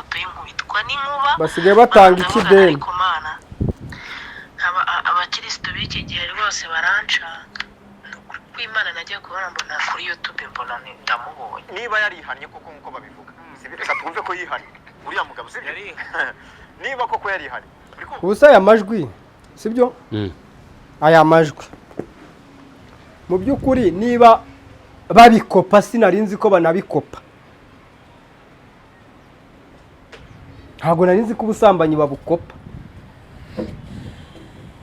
pe, nkubitwa n'inkuba. Basigaye batanga Ndavuga ikideni. Ariko Mana, abakirisitu b'iki gihe rwose barancanga. Ni ukuri kw'Imana, nagiye kubona mbona kuri YouTube, mbona ndamubonye. Niba yarihannye koko nk'uko babivuga, sibyo? Reka twumve ko yihannye uriya mugabo, sibyo? Niba koko yarihannye, uri kumva? Ubusa aya majwi, sibyo? Aya majwi mu by'ukuri niba babikopa, sinari nzi ko banabikopa. Ntabwo nari nzi ko ubusambanyi babukopa.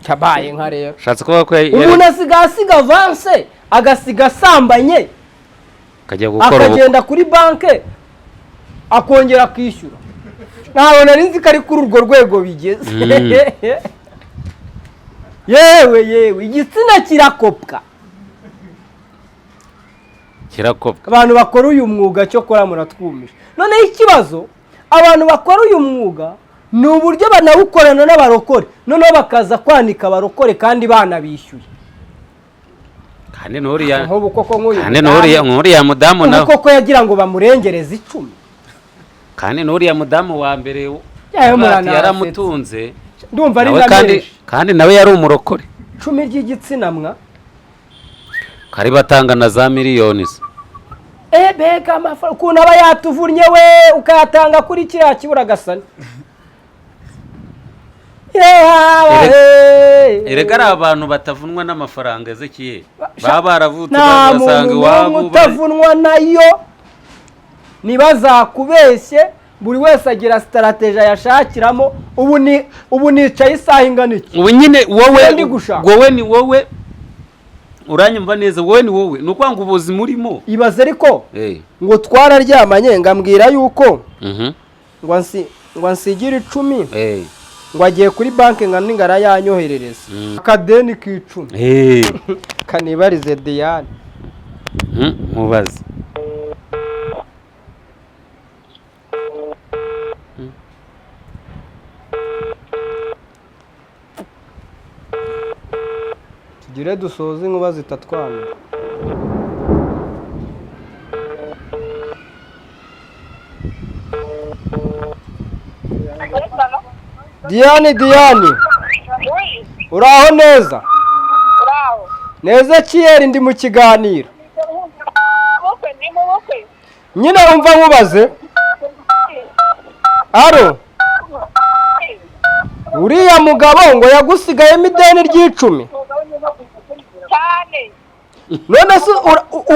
Cyabaye nka rero. Ushatse kuvuga ko Umuntu asiga asiga avance, agasiga asambanye, akajya gukora ubukwe. Akagenda kuri banke akongera akishyura. Ntabwo nari nzi ko ari kuri urwo rwego bigeze. Yewe yewe, igitsina kirakopwa. Kirakopwa. Abantu bakora uyu mwuga cyo kora muratwumisha. Noneho ikibazo abantu bakora uyu mwuga ni uburyo banawukorana n'abarokore, noneho bakaza kwanika abarokore kandi banabishyuye. Kandi n'uriya Nk'ubu koko nk'uyu kandi n'uriya mudamu, nk'uriya mudamu ubu nawe koko yagira ngo bamurengereze 10. Kandi n'uriya mudamu wa mbere Yewe, ati muranasetse. yaramutunze. Ndumva ari Nawe na kandi menshi. Kandi nawe yari umurokore. 10 ry'igitsina mwa. Kari batanga na za miliyoni se. Bega amafaranga ukuntu aba yatuvunnye we, ukayatanga kuri kiriya kibura gasani. Erega ari abantu batavunwa n'amafaranga, Ezekiel, baba baravutse Nta bagasanga muntu iwabo n'umwe utavunwa nayo, ntibazakubeshye. Buri wese agira strategy ayashakiramo. Ubu nicaye isaha ingana iki? Ubu nyine wowe Ndi gushaka. Wowe ni wowe, uranyumva neza? Wowe ni wowe, ni ukuvuga ngo ubuzima urimo. Ibaze ariko ngo twararyamanye, ngambwira yuko ngo ansigire 10, ngo agiye kuri banki ngo ningara yanyoherereza akadeni k'10. Kanibarize Diane. Mubaze. Tugire dusoze inkuba zitatwamira. Diane, Diane, uraho neza? Uraho. Neza kiyeri, ndi mu kiganiro. Bukwe, ni mu bukwe. Nyine umva nkubaze. Aro, uriya mugabo ngo yagusigayemo ideni ry'10? Cyane. None se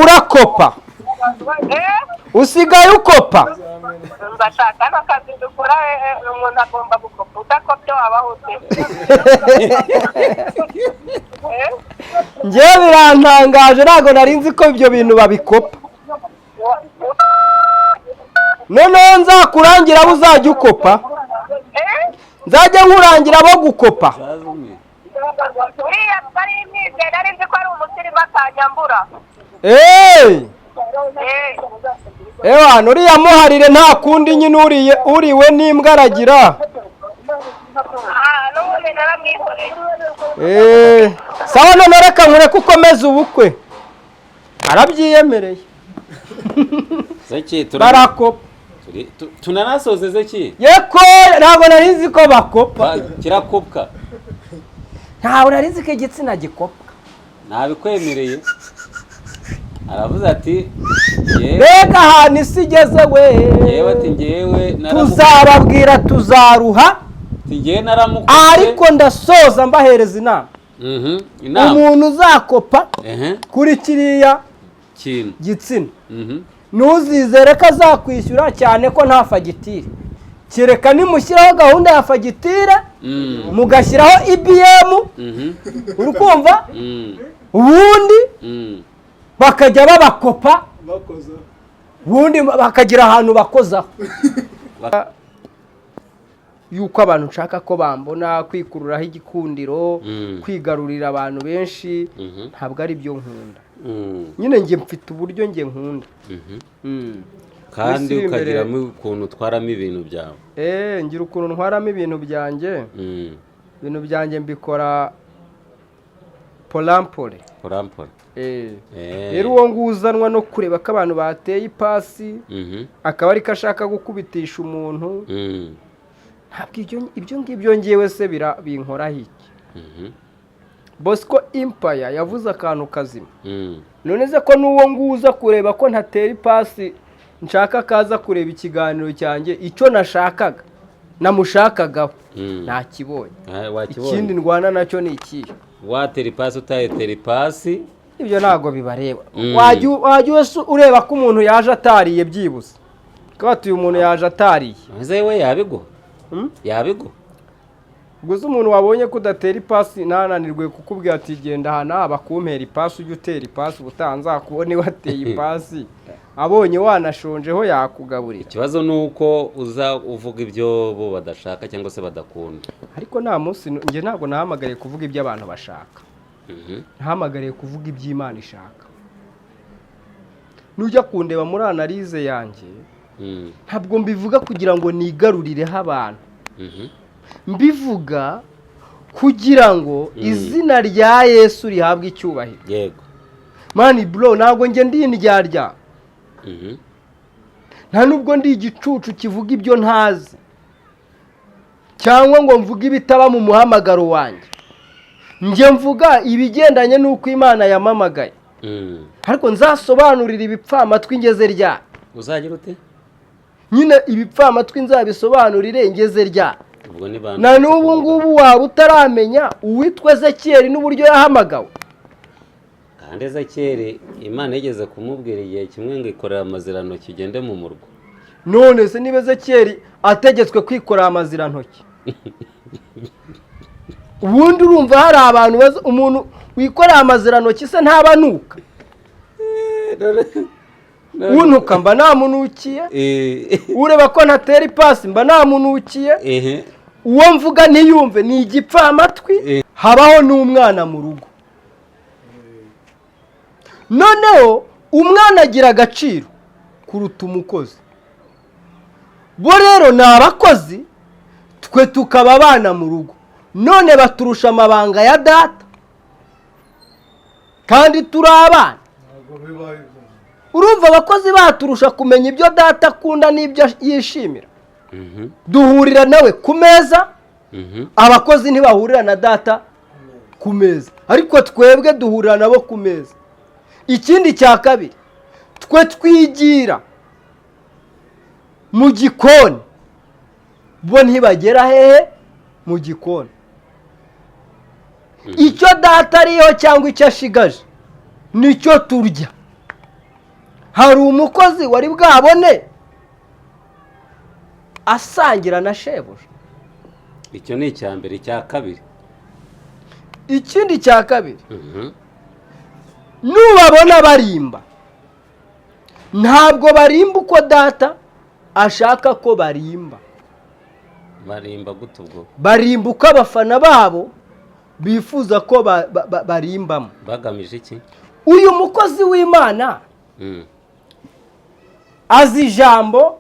urakopa? Usigaye ukopa? Ndashaka n'akazi dukora, umuntu agomba gukopa. Udakopye wabaho ute? Njyewe birantangaje, ntabwo nari nzi ko ibyo bintu babikopa. Noneho nzakurangira abo uzajya ukopa, nzajya nkurangira abo gukopa. Uriya twari imyizero, nari nzi ko ari umusirimu atanyambura. Eee! Ewa, uriya muharire, nta kundi nyine, uriye uriwe n'imbwa aragira. N'ubundi naramwihoreye. Eee, sawa, none reka nkureke ukomeze ubukwe, arabyiyemereye. Zeki Barakopa. Tunanasoze, Zeki. Yeko, ntabwo nari nzi ko bakopa. Kirakopwa. Ntabwo nari nzi ko igitsina gikopwa. Ntabikwemereye, aravuze ati yewe. Mbega ahantu isi igeze we! Yewe, ati ngewe Tuzababwira, tuzaruha. Ati ngewe naramukoze. Ariko ndasoza mbahereza inama. Inama. Umuntu uzakopa kuri kiriya kintu gitsina, ntuzizere ko azakwishyura, cyane ko nta fagitire, kereka nimushyiraho gahunda ya fagitire, mugashyiraho EBM. Uri kumva? Ubundi bakajya babakopa, ubundi bakagira ahantu bakozaho yuko abantu nshaka ko bambona, kwikururaho igikundiro, kwigarurira abantu benshi, ntabwo ari byo nkunda. Nyine njye mfite uburyo njye nkunda. Kandi Isi iri imbere. Ukagiramo ukuntu utwaramo ibintu byawe. Ngira ukuntu ntwaramo ibintu byanjye. Ibintu byanjye mbikora porampore. Porampore. Rero uwo nguwo uzanwa no kureba ko abantu bateye ipasi, akaba ariko ashaka gukubitisha umuntu, ntabwo ibyo ngibyo ngewe se binkoraho iki? Bosco Empire yavuze akantu kazima. None se ko n'uwo nguwo uza kureba ko ntatera ipasi, nshaka kaza kureba ikiganiro cyanjye, icyo nashakaga namushakagaho ntakibonye? Ah, wakibonye. Ikindi ndwana nacyo ni ikihe? Watera ipasi, utayitera ipasi. Ibyo ntabwo bibareba. Wajya wese ureba ko umuntu yaje atariye, byibuze ko uyu muntu yaje atariye. Ese we yabiguha? Hmm? Yabiguha? Ubwo se umuntu wabonye ko udatera ipasi ntananirwe kukubwira ati: "Genda aha n'aha bakumpera ipasi, ujye utera ipasi, ubutaha nzakubone wateye ipasi", abonye wanashonjeho yakugaburira? Ikibazo ni uko uza uvuga ibyo bo badashaka cyangwa se badakunda. Ariko nta munsi njye ntabwo nahamagariye kuvuga ibyo abantu bashaka. Nahamagariye kuvuga iby'Imana ishaka. Nujya kundeba muri analyse yanjye, ntabwo mbivuga kugira ngo nigarurireho abantu. Mbivuga kugira ngo izina rya Yesu rihabwe icyubahiro. Man bro, ntabwo njye ndi indyarya. Nta nubwo ndi igicucu kivuga ibyo ntazi cyangwa ngo mvuge ibitaba mu muhamagaro wanjye. Njye mvuga ibigendanye n'uko Imana yamamagaye. Ariko nzasobanurira ibipfamatwi ngeze ryari? Uzagira ute? Nyine ibipfamatwi nzabisobanurire ngeze ryari? Ubwo ni bande? Na n'ubu ngubu waba utaramenya uwitwa Ezekiyeli n'uburyo yahamagawe. Kandi Ezekiyeli Imana yigeze kumubwira igihe kimwe ngo: "Ikorera amazirantoki, ugende mu murwa." None se niba Ezekiyeli ategetswe kwikorera amazirantoki, ubundi urumva hari abantu bazi umuntu wikorera amazirantoki se ntabanuka? Untuka mba namunukiye. Ureba ko ntatera ipasi mba namunukiye. Uwo mvuga ntiyumve ni igipfamatwi. Habaho n'umwana mu rugo. Noneho umwana agira agaciro kuruta umukozi. Bo rero ni abakozi, twe tukaba abana mu rugo. None baturusha amabanga ya data kandi turi abana. Urumva abakozi baturusha kumenya ibyo data akunda n'ibyo yishimira? Duhurira nawe ku meza. Abakozi ntibahurira na data ku meza, ariko twebwe duhurira nabo ku meza. Ikindi cya kabiri, twe twigira mu gikoni, bo ntibagera hehe mu gikoni. Icyo data ariyo cyangwa icyo ashigaje nicyo turya. Hari umukozi wari bwabone asangira na shebuja? Icyo ni icya mbere. Icya kabiri? Ikindi cya kabiri, nubabona barimba, ntabwo barimba uko data ashaka ko barimba. Barimba gute ubwo? Barimba uko abafana babo bifuza ko barimbamo. Bagamije iki? Uyu mukozi w'Imana azi ijambo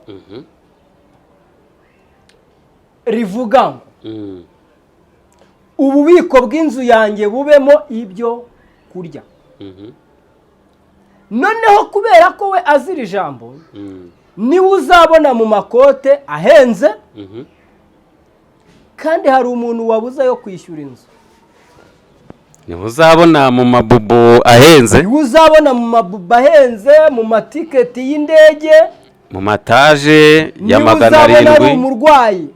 rivuga ngo: "Ububiko bw'inzu yanjye bubemo ibyo kurya." Noneho kubera ko we azira ijambo, niwe uzabona mu makote ahenze, kandi hari umuntu wabuze ayo kwishyura inzu. Niho uzabona mu mabubu ahenze. Niwe uzabona mu mabubu ahenze, mu matiketi y'indege, mu mataje ya niwe magana uzabona ari arindwi umurwayi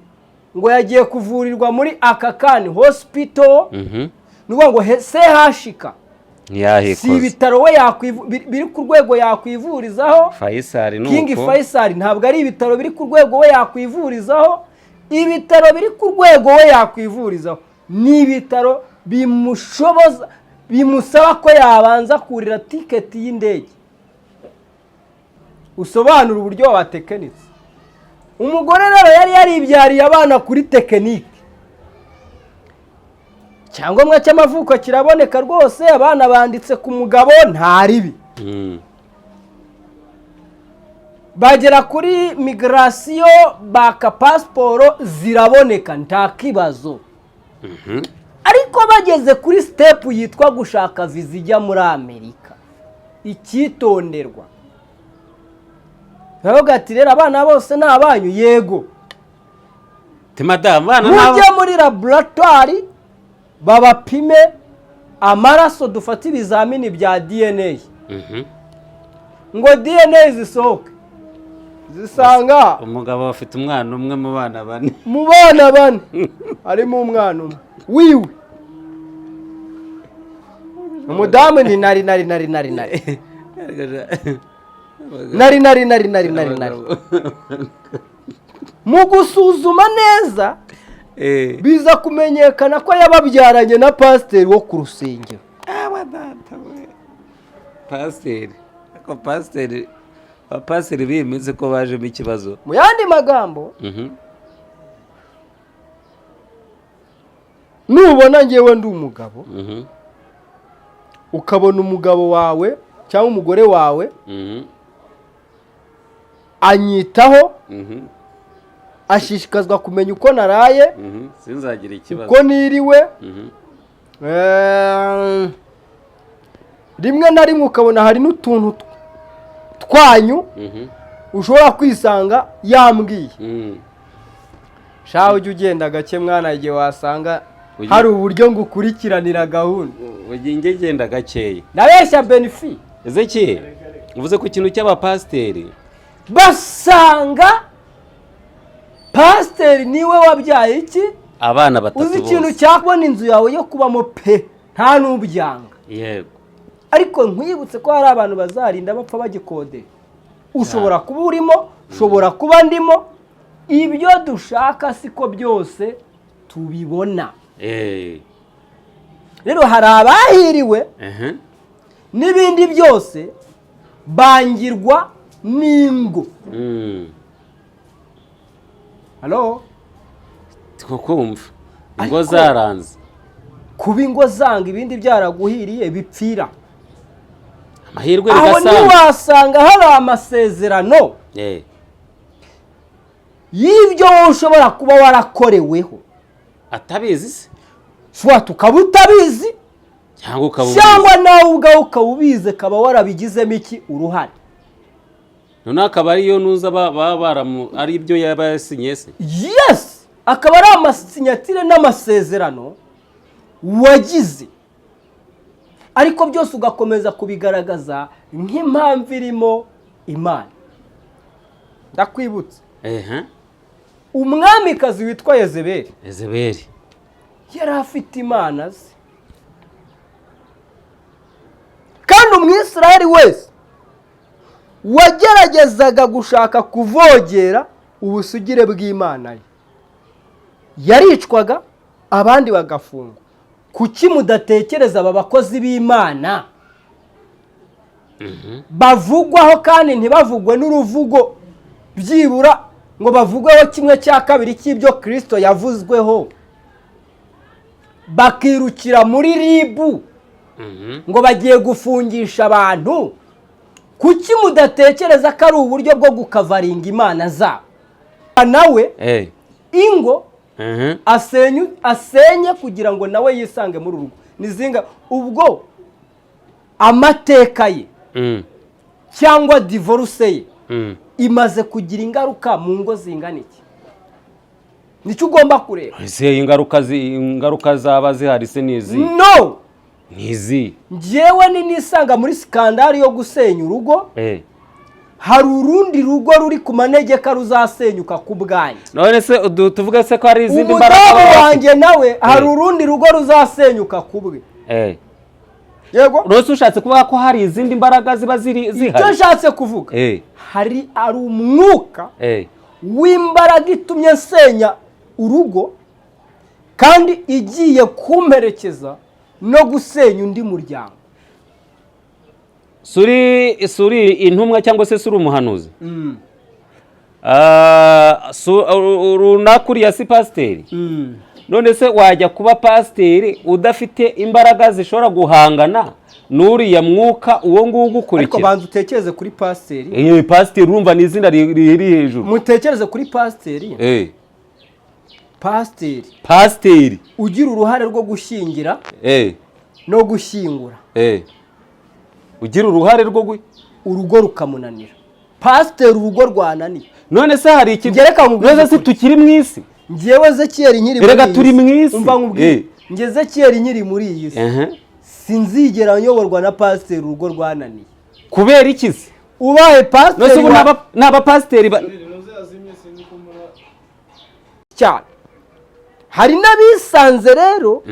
ngo yagiye kuvurirwa muri Aga Khan Hospital. Ni ukuvuga ngo CHK si Ntiyahikoze. ibitaro we biri ku rwego yakwivurizaho. Faisal ni King uko. Faisal ntabwo ari ibitaro biri ku rwego we yakwivurizaho. Ibitaro biri ku rwego we yakwivurizaho ni ibitaro bimushoboza, bimusaba ko yabanza kurira tiketi y'indege. Usobanura uburyo wabatekinitse. Umugore rero yari yaribyariye abana kuri tekinike, icyangombwa cy'amavuko kiraboneka rwose, abana banditse ku mugabo, nta ribi. Bagera kuri migration, baka pasiporo, ziraboneka, nta kibazo. Ariko bageze kuri step yitwa gushaka viza ijya muri Amerika, icyitonderwa, baravuga ati: "Rero abana bose ni abanyu?" "Yego." Ti madamu, abana nabo. "Mujye muri laboratwari babapime amaraso, dufate ibizamini bya DNA." Ngo DNA zisohoke, zisanga umugabo afite umwana umwe mu bana bane. Mu bana bane harimo umwana umwe wiwe. Umudamu ni nari nari nari nari nari nari nari nari nari nari nari. Mu gusuzuma neza, biza kumenyekana ko yababyaranye na pasiteri wo ku rusengero. Aba data we, pasiteri, ariko pasiteri, abapasiteri b'iyi minsi ko bajemo ikibazo. Mu yandi magambo, nubona ngewe ndi umugabo, ukabona umugabo wawe cyangwa umugore wawe anyitaho, ashishikazwa kumenya uko naraye, Sinzagire ikibazo. uko niriwe, rimwe na rimwe ukabona hari n'utuntu twanyu ushobora kwisanga yambwiye, shaho ujya ugenda gake mwana, igihe wasanga hari uburyo ngukurikiranira gahunda. Ujye ngenda gakeya. Ndabeshya, Benifi? Ezeki, uvuze ku kintu cy'abapasiteri. Basanga pasiteri niwe wabyaye iki? Abana batatu. Uzi ikintu bose. cyakubona inzu yawe yo kubamo pe, nta n'ubyanga. Ariko nkwibutse ko hari abantu bazarinda bapfa bagikodesha. Ushobora kuba urimo, ushobora kuba ndimo. Ibyo dushaka siko byose tubibona. Rero hari abahiriwe n'ibindi byose, bangirwa n'ingo. Halo? Tukumva ingo Ariko zaranze. Kuba ingo zanga, ibindi byaraguhiriye, bipfira amahirwe aho. Bigasanga Ntiwasanga hari amasezerano y'ibyo wowe ushobora kuba warakoreweho? Atabizi se? Swat ukaba utabizi, cyangwa ukaba ubizi. Cyangwa nawe ubwawe ukaba ubizi, akaba warabigizemo iki? Uruhare. Noneho akaba ariyo nuza baba baramu, ari ibyo yaba yasinye se? Yes, akaba ari amasinyatire n'amasezerano wagize, ariko byose ugakomeza kubigaragaza nk'impamvu irimo Imana. Ndakwibutsa, umwamikazi witwa Yezebeli. Ezeberi. Yari afite imana ze, kandi Umwisirayeli wese wageragezaga gushaka kuvogera ubusugire bw'Imana ye yaricwaga, abandi bagafungwa. Kuki mudatekereza aba bakozi b'Imana bavugwaho, kandi ntibavugwe n'uruvugo, byibura ngo bavugweho kimwe cya kabiri cy'ibyo Kirisito yavuzweho, bakirukira muri RIB ngo bagiye gufungisha abantu? Kuki mudatekereza ko ari uburyo bwo gukavaringa imana zabo? Nawe ingo asenye kugira ngo nawe yisange muri uru rugo. Nizinga ubwo amateka ye cyangwa divorce ye imaze kugira ingaruka mu ngo zingana iki? Nicyo ugomba kureba. Ese ingaruka zaba zihari se ni izi? No. Ni izi? Njyewe ni nisanga muri scandal yo gusenya urugo, hari urundi rugo ruri ku manegeka ruzasenyuka ku bwanjye. None se tuvuge se ko hari izindi mbaraga Umudamu baba bafite? wanjye nawe hari urundi rugo ruzasenyuka ku bwe. Yego. Rwose ushatse kuvuga ko hari izindi mbaraga ziba ziri Icyo zihari? nshatse kuvuga, hari ari umwuka w'imbaraga itumye nsenya urugo, kandi igiye kumperekeza no gusenya undi muryango. Suri intumwa cyangwa se suri umuhanuzi? Runaka uriya si pasiteri? None se wajya kuba pasiteri udafite imbaraga zishobora guhangana n'uriya mwuka uwo nguwo Ariko ugukurikira? banza utekereze kuri pasiteri. Pasiteri urumva ni izina riri hejuru. Mutekereze kuri pasiteri. Pasiteri Pasiteri ugira uruhare rwo gushyingira no gushyingura, ugira uruhare rwo urugo rukamunanira, pasiteri urugo rwananiye. None se hari iki? Njye reka nkubwize None se ukuri. tukiri mu isi? Njyewe Ezekiyeli nkiri muri Erega iyi turi si. mu isi. Umva nkubwire, njye Ezekiyeli nkiri muri iyi si, sinzigera nyoborwa na pasiteri urugo rwananiye. Kubera iki se? Ubaye None se pasiteri ubu ni abapasiteri cyane. Hari n'abisanze rero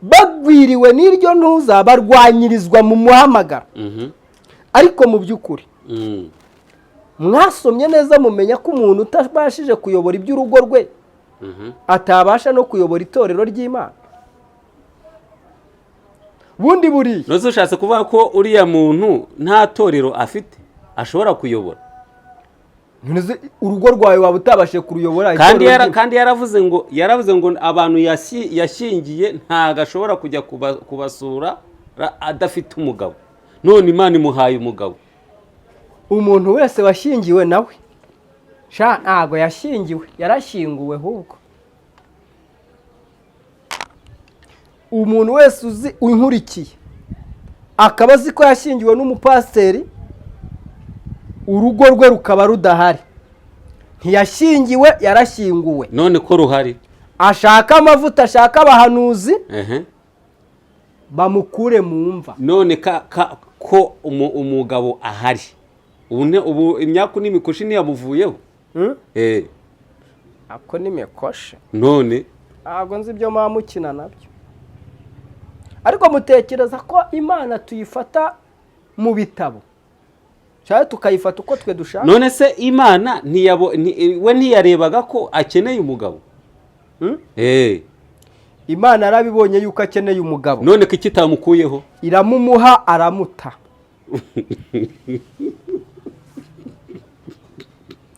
bagwiriwe n'iryo ntuza, barwanyirizwa mu muhamagaro, ariko mu by'ukuri mwasomye neza mumenya ko umuntu utabashije kuyobora iby'urugo rwe atabasha no kuyobora itorero ry'Imana. Bundi buriya None se ushatse kuvuga ko uriya muntu nta torero afite ashobora kuyobora? None se urugo rwawe waba utabashije kuruyobora, Kandi itorero ry'Imana? Kandi yaravuze ngo abantu yashyingiye ntabwo ashobora kujya kubasura adafite umugabo. None Imana imuhaye umugabo. Umuntu wese washyingiwe nawe sha, ntabwo yashyingiwe, yarashyinguwe. Ahubwo umuntu wese uzi unkurikiye akaba azi ko yashyingiwe n'umupasiteri, urugo rwe rukaba rudahari, ntiyashyingiwe, yarashyinguwe. None ko ruhari? Ashaka amavuta, ashaka abahanuzi bamukure mu mva. None ko umugabo ahari ubu, ubu imyaku n'imikoshi ntiyamuvuyeho? Ako ni mikoshe. None? Ntabwo nzi ibyo muba mukina nabyo, ariko mutekereza ko Imana tuyifata mu bitabo cyangwa tukayifata uko twe dushaka? None se Imana we ntiyarebaga ko akeneye umugabo? Imana yarabibonye yuko akeneye umugabo. None ko ikitamukuyeho? Iramumuha, aramuta.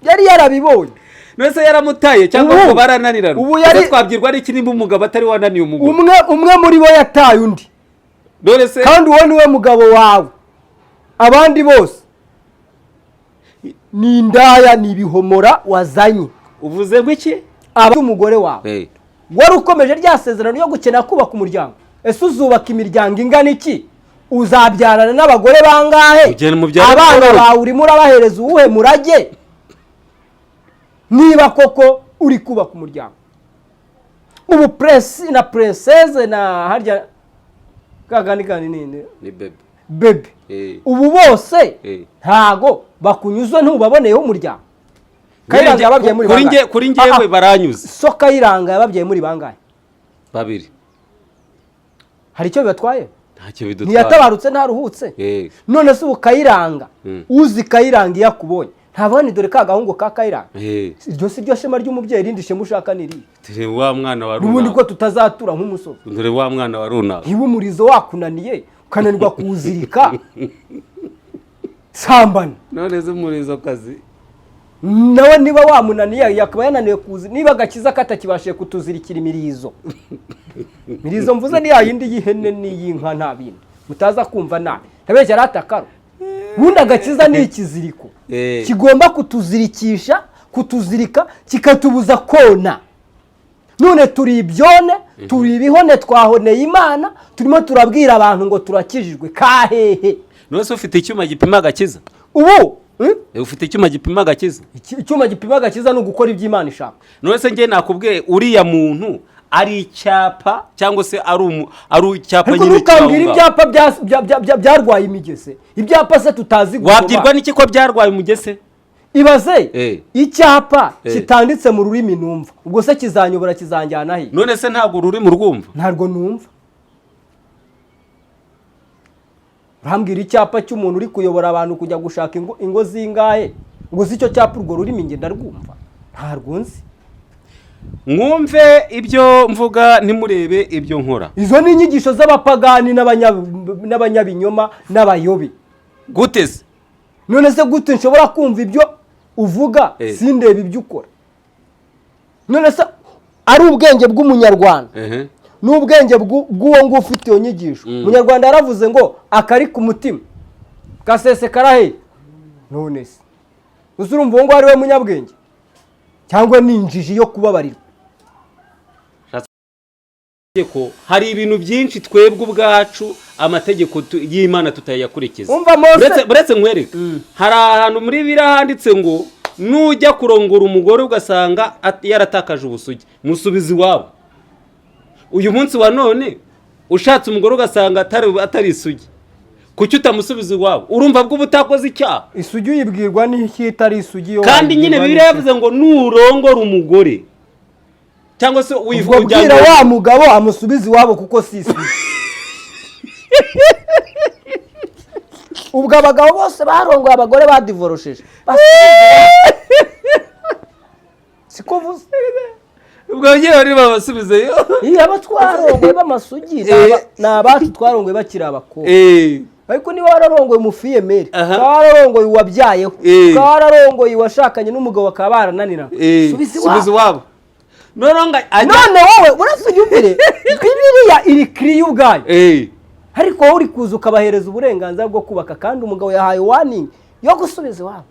Yari yarabibonye. None se yaramutaye cyangwa ngo barananirana? Ubu yari- Ese twabyirwa n'iki nimba umugabo atari wananiye umugore? Umwe umwe muri bo yataye undi. None se Kandi uwo niwe mugabo wawe, abandi bose ni indaya, ni ibihomora wazanye. Uvuze ngo iki? Aba umugore wawe wari ukomeje rya sezerano ryo gukena kubaka umuryango. Ese uzubaka imiryango ingana iki? Uzabyarana n'abagore bangahe? Ugenda mubyare Abana buhoro. bawe urimo urabahereza uwuhe murage, niba koko uri kubaka umuryango? Ubu prince na princesse na harya kagani kandi ninde? Ni bebe. Bebe. Ubu bose ntago bakunyuzwe, ntubaboneyeho umuryango. Kayiranga yababyaye muri Kuri bangahe? nge, kuri njyewe baranyuze. So Kayiranga yababyaye muri bangahe? Babiri. Hari icyo bibatwaye? Ntacyo bidutwaye. Ntiyatabarutse, ntaruhutse? None se ubu Kayiranga, uzi Kayiranga iyo akubonye ntabone dore ka gahungu ka Kayiranga? Iryo si ryo shema ry'umubyeyi? Irindi shema ushaka ni irihe? Dore wa mwana wa N'ubundi runaka. ko tutazatura nk'umusozi. Dore wa mwana wa runaka. Niba umurizo wakunaniye, ukananirwa kuwuzirika, sambana. None se muri kazi Nawe niba wamunaniye, yakaba yananiwe kuzi, niba agakiza katakibashije kutuzirikira imirizo. Imirizo mvuze ni yayindi y'ihene n'iy'inka, nta bindi, mutaza kumva nabi, ntabeshya aratakaro. Ubundi agakiza ni ikiziriko kigomba kutuzirikisha, kutuzirika, kikatubuza kona. None turi ibyone, turi ibihone, twahoneye Imana, turimo turabwira abantu ngo turakijijwe kahehe? None se ufite icyuma gipima agakiza? Ubu Ufite icyuma gipima agakiza? Icyuma gipima agakiza ni ugukora ibyo Imana ishaka. None se njye nakubwiye uriya muntu ari icyapa cyangwa se ari icyapa Ariko nyine ntukambwire cy'aho ngaho. ibyapa byarwaye imigese. Ibyapa se tutazi gusoma? Wabyirwa n'iki ko byarwaye umugese? Ibaze icyapa kitanditse mu rurimi numva, ubwo se kizanyobora, kizanjyana he? None se ntabwo ururimi urwumva? Ntabwo numva. Urambwira icyapa cy'umuntu uri kuyobora abantu kujya gushaka ingo zingahe, ngo uzi icyo cyapa, urwo rurimi ngenda rwumva? Ntarwo nzi. Mwumve ibyo mvuga, ntimurebe ibyo nkora. Izo ni inyigisho z'abapagani n'abanyabinyoma n'abayobe. Gute se? None se gute nshobora kumva ibyo uvuga sindebe ibyo ukora? None se ari ubwenge bw'Umunyarwanda n'ubwenge bw'uwo nguwo ufite iyo nyigisho? Umunyarwanda yaravuze ngo akari ku mutima gasesekara he. None se uzi, urumva uwo nguwo ari we munyabwenge cyangwa ni injiji yo kubabarirwa? Ko hari ibintu byinshi twebwe ubwacu amategeko y'Imana tutayakurikiza. Umva Mose. Buretse nkwereke, hari ahantu muri Bibiliya handitse ngo nujya kurongora umugore ugasanga yaratakaje ubusugi, musubize iwabo. Uyu munsi wa none ushatse umugore ugasanga atari isugi, kuki utamusubiza iwabo? Urumva bwo uba utakoze icyaha. Isugi uyibwirwa n'iki itari isugi yo? Kandi nyine wayibwirwa Bibiliya n'iki? yavuze ngo nurongora umugore cyangwa se Ubwo wifuza bwira wa mugabo amusubize iwabo kuko si isugi. Ubwo abagabo bose barongoye abagore badivorosheje siko uvuze? Ubwo ababyeyi bari babasubizeyo. Iyo abo twarongoye b'amasugi ni abacu twarongoye bakiri abakobwa. Ariko niba wararongoye umufiyemeri, ukaba wararongoye uwabyayeho, ukaba wararongoye uwashakanye n'umugabo bakaba barananira, subiza subiza iwabo. Iwabo noneho ngo None wowe uretse unyumvire, Bibiliya iri kiriya ubwayo, ariko wowe uri kuza ukabahereza uburenganzira bwo kubaka kandi umugabo yahaye warning yo gusubiza iwabo.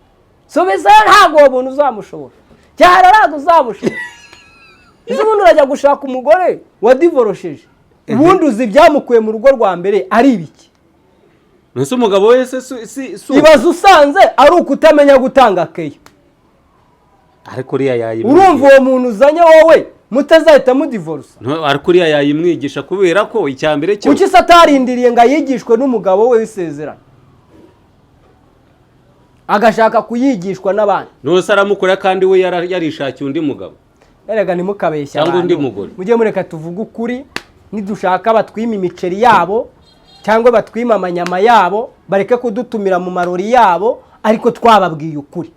Subiza, ntabwo uwo muntu uzamushobora, cyane ntabwo uzamushobora. Ese ubundi urajya gushaka umugore wadivorosheje, ubundi uzi ibyamukuye mu rugo rwa mbere ari ibiki? Ese umugabo wese si Ibaze usanze ari ukutamenya gutanga keya. Ariko uriya yayimwigisha. Urumva uwo muntu uzanye wowe mutazahita mudivorusa? No, ariko uriya yayimwigisha kubera ko icya mbere cyo Kuki se atarindiriye ngo ayigishwe n'umugabo we w'isezerano, agashaka kuyigishwa n'abandi? Nose aramukora kandi we yarishakiye undi mugabo. Erega ntimukabeshye Cyangwa abantu. undi mugore. Mujye mureka tuvuge ukuri. Nidushaka batwime imiceri yabo cyangwa batwime amanyama yabo, bareke kudutumira mu marori yabo, ariko twababwiye ukuri.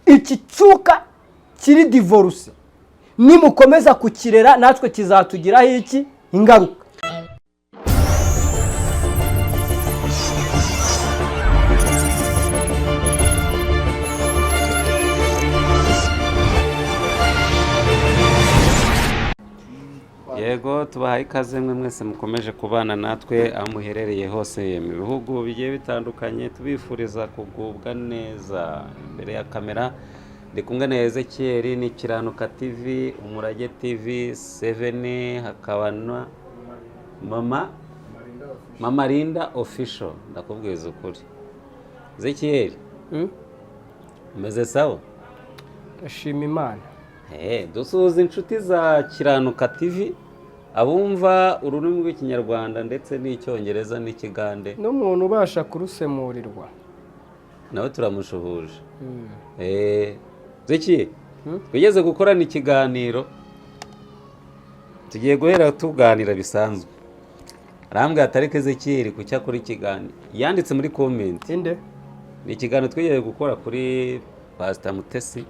Iki cyuka kiri divorce, nimukomeza kukirera natwe kizatugiraho iki ingaruka. Yego, tubahaye ikaze mwe mwese mukomeje kubana natwe aho muherereye hose mu bihugu bigiye bitandukanye, tubifuriza kugubwa neza. Imbere ya kamera ndi kumwe na Ezekiel, ni Kiranuka TV, Umurage TV 7, hakaba na Mama Linda Official. Ndakubwiza ukuri Ezekiel, umeze sawa? Ndashima Imana. Dusuhuza inshuti za Kiranuka TV, abumva ururimi rw'Ikinyarwanda ndetse n'Icyongereza n'Ikigande. N'umuntu ubasha kurusemurirwa. Nawe turamushuhuje. Zeki, twigeze gukorana ikiganiro, tugiye guhera tuganira bisanzwe, arambwira ati ariko Ezekiyeli kuki akora ikiganiro? Yanditse muri comment. Inde? Ni ikiganiro twigeze gukora kuri Pasita Mutesi.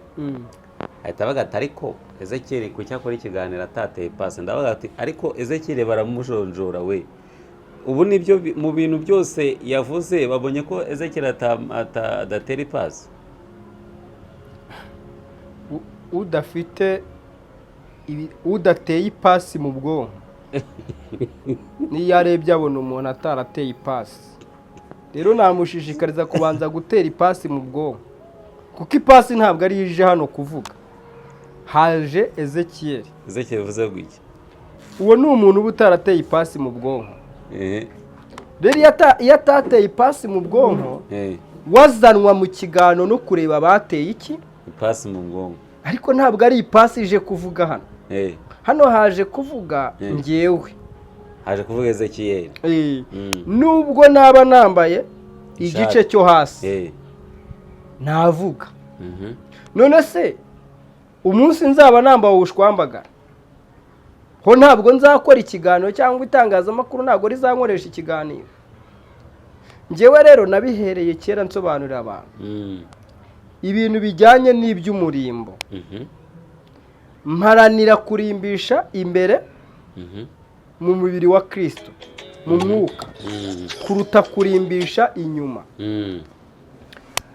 Ahita avuga ati ariko Ezekiyeli kuki akora ikiganiro atateye pasi? Ndavuga ati ariko Ezekiyeli baramujonjora we. Ubu nibyo mu bintu byose yavuze babonye ko Ezekiyeli adatera ipasi. Udafite udateye ipasi mu bwonko, niyo arebye abona umuntu atarateye ipasi. Rero namushishikariza kubanza gutera ipasi mu bwonko, kuko ipasi ntabwo ariyo ije hano kuvuga. Haje Ezekiyeli. Ezekiyeli bivuze gutya. Uwo ni umuntu uba utarateye ipasi mu bwonko. Rero iyo atateye ipasi mu bwonko, wazanwa mu kiganiro no kureba abateye iki? Ipasi mu bwonko. Ariko ntabwo ari ipasi ije kuvuga hano. Hano haje kuvuga njyewe. Haje kuvuga Ezekiyeli. Nubwo naba nambaye igice Ishati. cyo hasi, navuga. None se umunsi nzaba nambaye ubushwambagara ho, ntabwo nzakora ikiganiro cyangwa itangazamakuru ntabwo rizankoresha ikiganiro? Njyewe rero nabihereye kera nsobanurira abantu ibintu bijyanye n'iby'umurimbo. Mparanira kurimbisha imbere mu mubiri wa Kristo, mu mwuka, kuruta kurimbisha inyuma.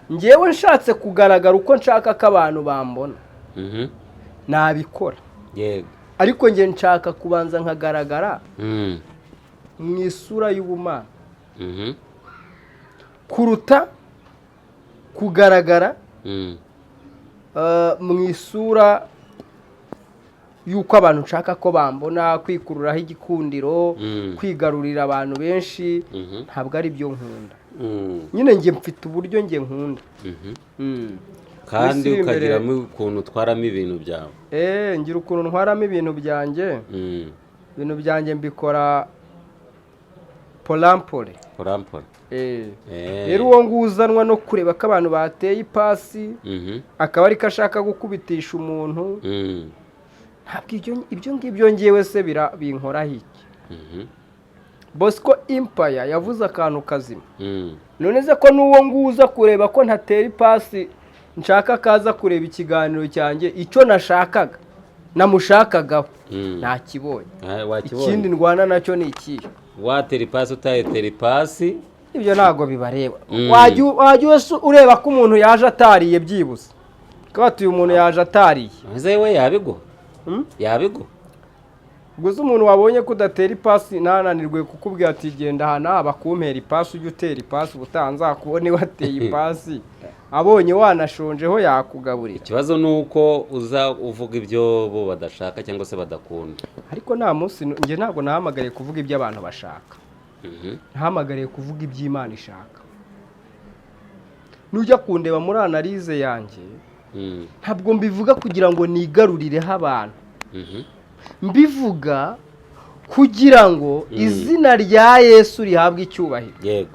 Njyewe nshatse kugaragara uko nshaka ko abantu bambona, nabikora. Ariko njye nshaka kubanza nkagaragara mu isura y'ubumana kuruta kugaragara mu isura y'uko abantu nshaka ko bambona, kwikururaho igikundiro, kwigarurira abantu benshi, ntabwo ari byo nkunda. Nyine njye mfite uburyo njye nkunda. Kandi Minsi iri imbere- ukagiramo ukuntu utwaramo ibintu byawe. Ngira ukuntu ntwaramo ibintu byanjye. Ibintu byanjye mbikora porampore. Porampore. Rero uwo nguwo uzanwa no kureba ko abantu bateye ipasi, akaba ariko ashaka gukubitisha umuntu, ntabwo ibyo ngibyo ngewe se binkoraho iki? Bosco Impaya yavuze akantu kazima. None se ko n'uwo nguwo uza kureba ko ntatera ipasi, nshaka akaza kureba ikiganiro cyanjye, icyo nashakaga namushakagaho ntakibonye. Wakibonye. Ikindi ndwana nacyo ni ikihe? Watera ipasi, utayitera ipasi. Ibyo ntabwo bibareba. Wajya wese ureba ko umuntu yaje atariye, byibuze ko batuye umuntu yaje atariye. Ese we yabiguha? Hmm? Yabiguha? Gusa umuntu wabonye ko udatera ipasi ntananirwe kukubwira ati: "Genda aha n'aha bakumpera ipasi, ujye utera ipasi, ubutaha nzakubone wateye ipasi." Abonye wanashonjeho yakugaburira. Ikibazo ni uko uza uvuga ibyo bo badashaka cyangwa se badakunda. Ariko nta munsi njye ntabwo nahamagariye kuvuga ibyo abantu bashaka. Nahamagariye kuvuga ibyo Imana ishaka. Nujya kundeba muri analyse yanjye, ntabwo mbivuga kugira ngo nigarurireho abantu. Mbivuga kugira ngo izina rya Yesu rihabwe icyubahiro.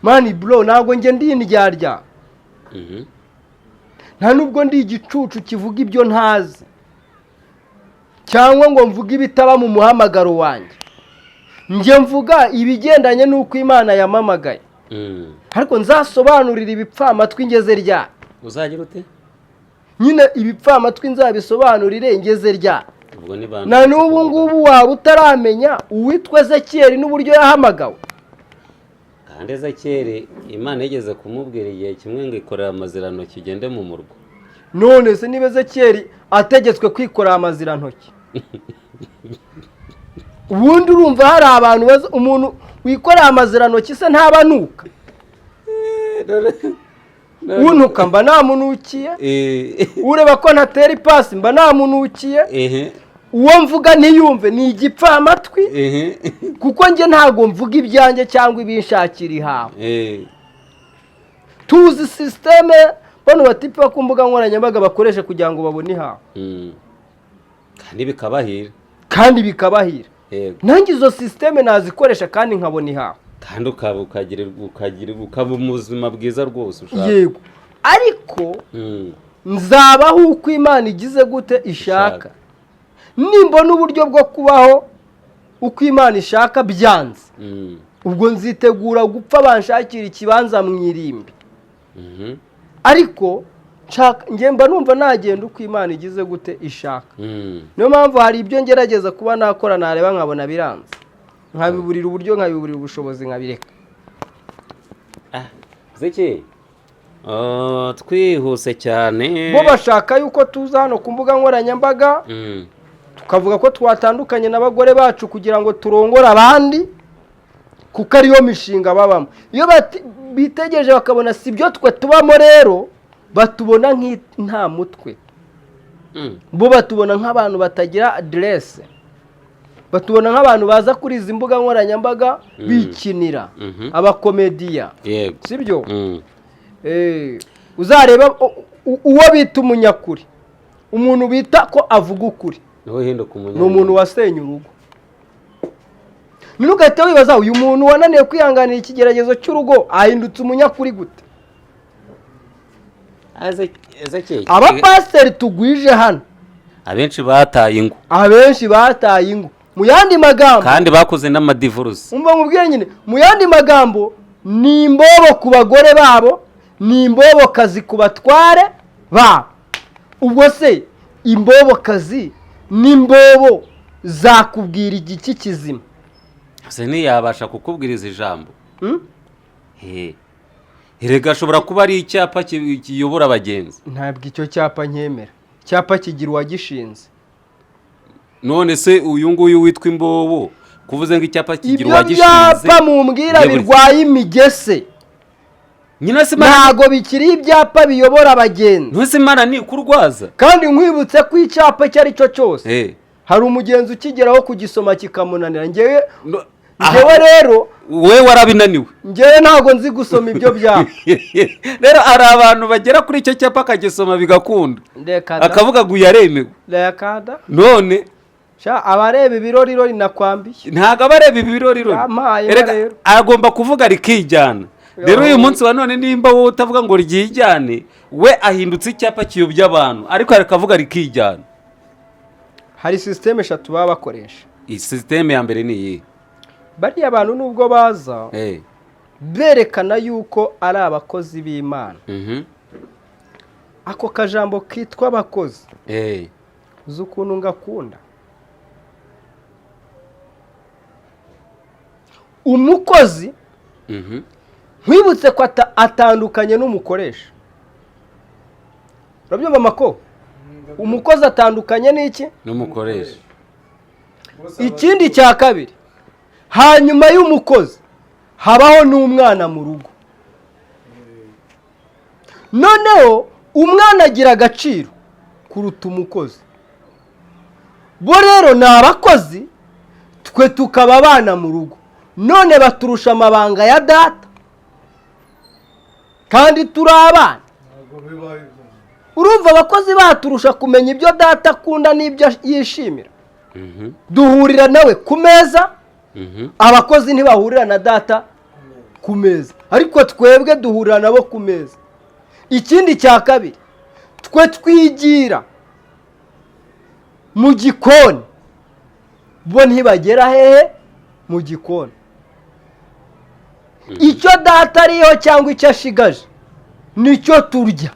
Man bro, ntabwo njye ndi indyarya. Nta nubwo ndi igicucu kivuga ibyo ntazi cyangwa ngo mvuge ibitaba mu muhamagaro wanjye. Njye mvuga ibigendanye n'uko Imana yamamagaye. Ariko nzasobanurira ibipfamatwi ngeze ryari? Uzagira ute? Nyine ibipfamatwi nzabisobanurire ngeze ryari? Ubwo ni bande? Na n'ubu ngubu waba utaramenya uwitwa Ezekiyeli n'uburyo yahamagawe. Kandi Ezekiyeli Imana yigeze kumubwira igihe kimwe ngo: "Ikorera amazirantoki, ugende mu murwa." None se niba Ezekiyeli ategetswe kwikorera amazirantoki, ubundi urumva hari abantu bazi umuntu wikorera amazirantoki se ntabanuka? Untuka mba namunukiye. Ureba ko ntatera ipasi mba namunukiye. Uwo mvuga ntiyumve ni igipfamatwi. Kuko njye ntabwo mvuga ibyanjye cyangwa ibinshakira ihawe. Tuzi système bano batipe ku mbuga nkoranyambaga bakoresha kugira ngo babone ihawe. Kandi bikabahira. Kandi bikabahira. Nanjye izo système nazikoresha kandi nkabona ihawe. Kandi ukaba ukagira ukaba ubuzima bwiza rwose ushaka. Yego, ariko nzabaho uko Imana igize gute? Ishaka. Ishaka. Nimbona uburyo bwo kubaho uko Imana ishaka byanze, ubwo nzitegura gupfa, banshakira ikibanza mu irimbi. Ariko nshaka, njye mba numva nagenda uko Imana igize gute? Ishaka. Niyo mpamvu hari ibyo ngerageza kuba nakora, nareba nkabona biranze, nkabiburira uburyo, nkabiburira ubushobozi, nkabireka. Ziki, twihuse cyane. Bo bashaka yuko tuza hano ku mbuga nkoranyambaga tukavuga ko twatandukanye n'abagore bacu kugira ngo turongore abandi, kuko ariyo mishinga babamo. Iyo bitegereje bakabona si byo twe tubamo, rero batubona nta mutwe. Bo batubona nk'abantu batagira aderese, batubona nk'abantu baza kuri izi mbuga nkoranyambaga bikinira abakomediya. Sibyo? Uzareba uwo bita umunyakuri, umuntu bita ko avuga ukuri, niho uhinduka umunyamwuga. Ni umuntu wasenye urugo. None ugahita wibaza: uyu muntu wananiwe kwihanganira ikigeragezo cy'urugo ahindutse umunyakuri gute? Ezekiyeli, Abapasiteri tugwije hano, abenshi bataye ingo. Abenshi bataye ingo. Mu yandi magambo, kandi bakoze n'amadivorce. Umva nkubwire nyine, mu yandi magambo ni imbobo ku bagore babo, ni imbobokazi ku batware babo. Ubwo se imbobokazi n'imbobo zakubwira igiki kizima? Se ntiyabasha kukubwiriza ijambo? Hmm? He. Erega ashobora kuba ari icyapa kiyobora abagenzi. Ntabwo icyo cyapa nkemera. Icyapa kigira uwagishinze. None se uyu nguyu witwa imbobo, kuvuze ngo icyapa kigira Ibyo uwagishinze? byapa mumbwira Njye birwaye imigese. Nyine se Imana, Ntabwo bikiri ibyapa biyobora abagenzi. Ntuse Imana ni ikurwaza. Kandi nkwibutse ko icyapa icyo ari cyo cyose, hari umugenzi ukigeraho kugisoma kikamunanira. Ngewe No, ngewe rero we warabinaniwe. Ngewe ntabwo nzi gusoma ibyo byapa. Rero hari abantu bagera kuri icyo cyapa akagisoma bigakunda, Reka da. akavuga ngo uyu yaremewe. Reka da. None Sha, abareba ibirorirori nakwambiye. Ntabwo aba areba ibirorirori. Yampaye inka. Erega Rero. agomba kuvuga rikijyana. Rero uyu munsi wa none, nimba wowe utavuga ngo ryijyane, we ahindutse icyapa kiyobya abantu, ariko akavuga rikijyana. Hari sisiteme eshatu baba bakoresha. Iyi sisiteme ya mbere ni iyi? Bariya bantu nubwo baza berekana yuko ari abakozi b'Imana, ako kajambo kitwa abakozi, uzi ukuntu ngakunda? Umukozi, nkwibutse ko atandukanye n'umukoresha. Urabyumva mako? Umukozi atandukanye n'iki? N'umukoresha. Ikindi cya kabiri, hanyuma y'umukozi habaho n'umwana mu rugo. Noneho umwana agira agaciro kuruta umukozi. Bo rero ni abakozi, twe tukaba abana mu rugo. None baturusha amabanga ya data kandi turi abana. Ntabwo bibaho ibyo. Urumva abakozi baturusha kumenya ibyo data akunda n'ibyo yishimira? Duhurira nawe ku meza. Abakozi ntibahurira na data ku meza, ariko twebwe duhurira nabo ku meza. Ikindi cya kabiri, twe twigira mu gikoni, bo ntibagera hehe? Mu gikoni. Icyo data ariyo cyangwa icyo ashigaje nicyo turya.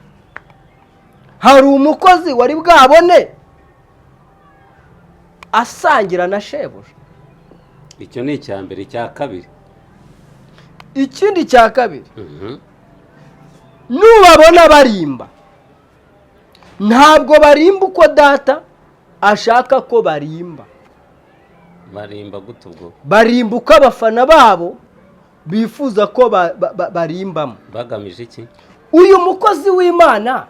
Hari umukozi wari bwabone asangira na shebuja? Icyo ni icya mbere. Icya kabiri? Ikindi cya kabiri, nubabona barimba, ntabwo barimba uko data ashaka ko barimba. Barimba gute ubwo? Barimba uko abafana babo bifuza ko barimbamo. Bagamije iki? Uyu mukozi w'Imana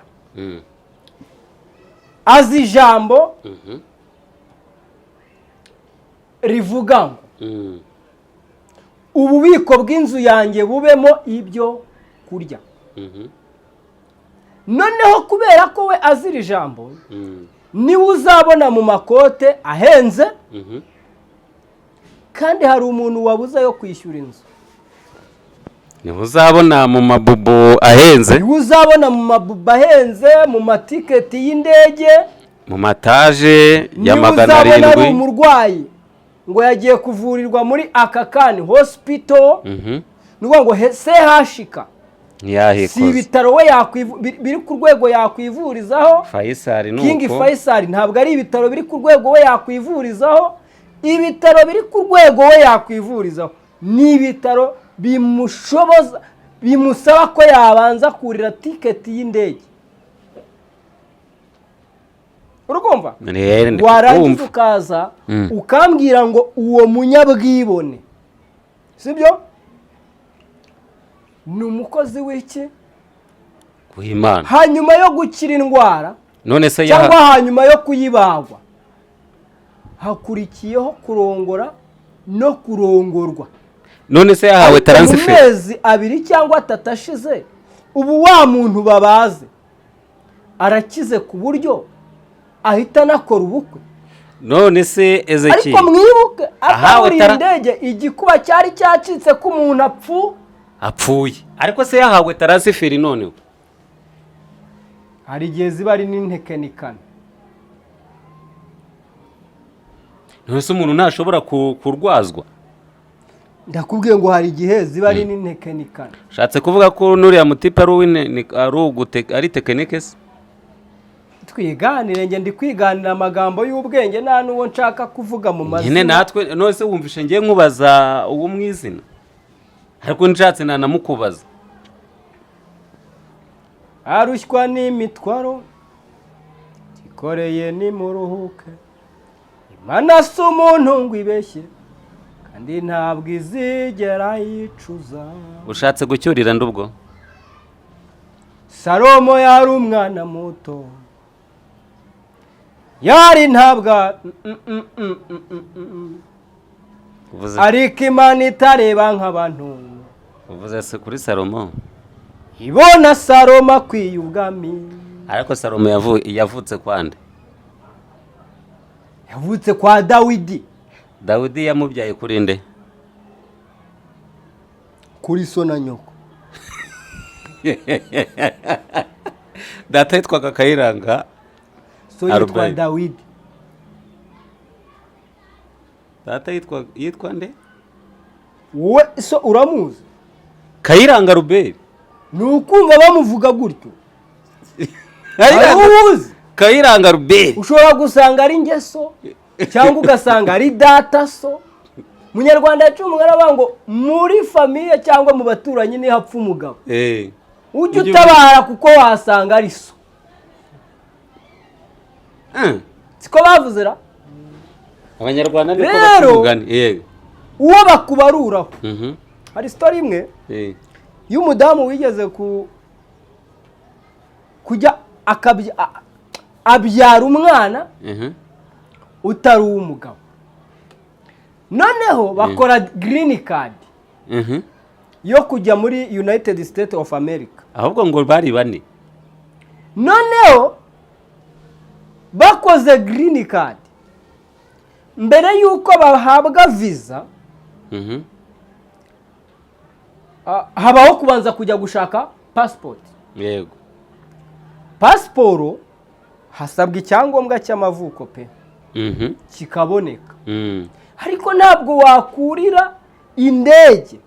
azi ijambo rivuga ngo "Ububiko bw'inzu yanjye bubemo ibyo kurya." Noneho kubera ko we azi iri jambo, niwe uzabona mu makote ahenze, kandi hari umuntu wabuze ayo kwishyura inzu. Niho uzabona mu mabubu ahenze. Niwe uzabona mu mabubu ahenze, mu matiketi y'indege, mu mataje ya niwe magana uzabona ari arindwi umurwayi ngo yagiye kuvurirwa muri Aga Khan Hospital. Ni ukuvuga ngo CHK si Ntiyahikoze. ibitaro we biri ku rwego yakwivurizaho. Faisal ni King uko. Faisal ntabwo ari ibitaro biri ku rwego we yakwivurizaho. Ibitaro biri ku rwego we yakwivurizaho ni ibitaro bimushoboza, bimusaba ko yabanza kurira tiketi y'indege. Urumva? Ndi Warangiza kukumva. ukaza ukambwira ngo uwo munyabwibone, sibyo, ni umukozi w'iki? W'Imana. Hanyuma yo gukira indwara None se cyangwa yaha hanyuma yo kuyibagwa, hakurikiyeho kurongora no kurongorwa. None se yahawe Ariko mu transfer? mezi 2 cyangwa 3 ashize, ubu wa muntu babaze arakize ku buryo ahita anakora ubukwe. None se Ezekiel, Ariko mwibuke, ahawe ataburiye indege, igikuba cyari cyacitse ko umuntu apfu Apfuye. Ariko se yahawe transfer noneho? Hari igihe ziba ari n'intekenikano. None se umuntu ntashobora kurwazwa? Ndakubwiye ngo hari igihe ziba ari n'intekenikano. Ushatse kuvuga ko nuriya mutipe ari ari ari tekinike se? Twiganire, njye ndi kwiganira amagambo y'ubwenge, nta n'uwo nshaka kuvuga mu Nyine mazina. natwe. None se wumvishe ngiye nkubaza uwo mu izina, ariko nshatse nanamukubaza. Arushywa n'imitwaro tikoreye, nimuruhuke. Imana si umuntu ngo ibeshye, kandi ntabwo izigera yicuza. Ushatse gucyurira ndubwo? Salomo yari umwana muto, yari ntabwa Uvuze ariko Imana itareba nk'abantu, uvuze se kuri Salomo? Ibona Salomo akwiye ubwami. Ariko Salomo yavutse kwande? Yavutse kwa Dawidi. Dawidi yamubyaye kuri nde? Kuri so na nyoko. Data yitwaga Kayiranga. So yitwa Albert. Dawidi. Data yitwa nde? Wowe so uramuzi? Kayiranga Ruberi. Ni ukumva bamuvuga gutyo. Hari uwuzi? Kayiranga Ruberi. Ushobora gusanga ari ngeso, cyangwa ugasanga ari data so. Munyarwanda yaciye umugani avuga ngo muri famille cyangwa mu baturanyi niho hapfa umugabo, ujye utabara kuko wasanga ari so. Siko bavuze ra? Abanyarwanda niko Rero- baca umugani. Yego. Uwo bakubaruraho. Hari story imwe y'umudamu wigeze kujya abyara umwana utari uw'umugabo, noneho bakora green card yo kujya muri United States of America. Ahubwo ngo bari bane. Noneho bakoze green card, mbere y'uko bahabwa visa, habaho kubanza kujya gushaka passport. Pasiporo hasabwa icyangombwa cy'amavuko pe, kikaboneka, ariko ntabwo wakurira indege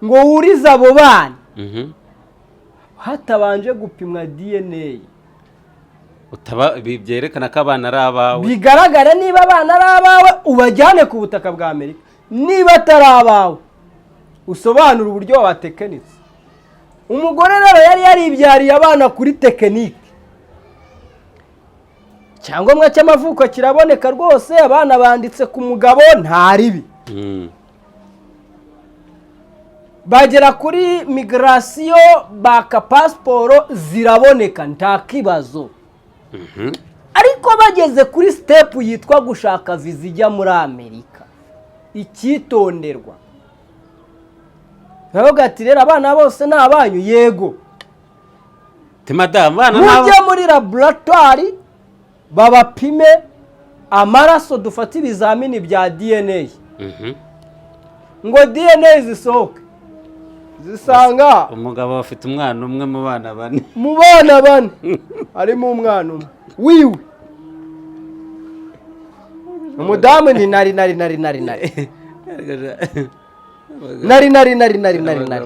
ngo wurize abo bana hatabanje gupimwa DNA. Utaba byerekana ko abana ari abawe. Bigaragara niba abana ari abawe, ubajyane ku butaka bwa Amerika. Niba atari abawe, usobanure uburyo wabatekinitse. Umugore rero yari yaribyariye abana kuri tekinike, icyangombwa cy'amavuko kiraboneka rwose, abana banditse ku mugabo, nta ribi. Bagera kuri migration, baka pasiporo, ziraboneka, nta kibazo. Ariko bageze kuri step yitwa gushaka viza ijya muri Amerika, icyitonderwa, baravuga ati: "Rero abana bose ni abanyu?" "Yego." Ti madamu, abana ni "Mujye muri laboratwari babapime amaraso, dufate ibizamini bya DNA." Ngo DNA zisohoke, zisanga umugabo afite umwana umwe mu bana bane. Mu bana bane harimo umwana umwe wiwe. Umudamu ni nari nari nari nari nari nari nari nari nari nari nari.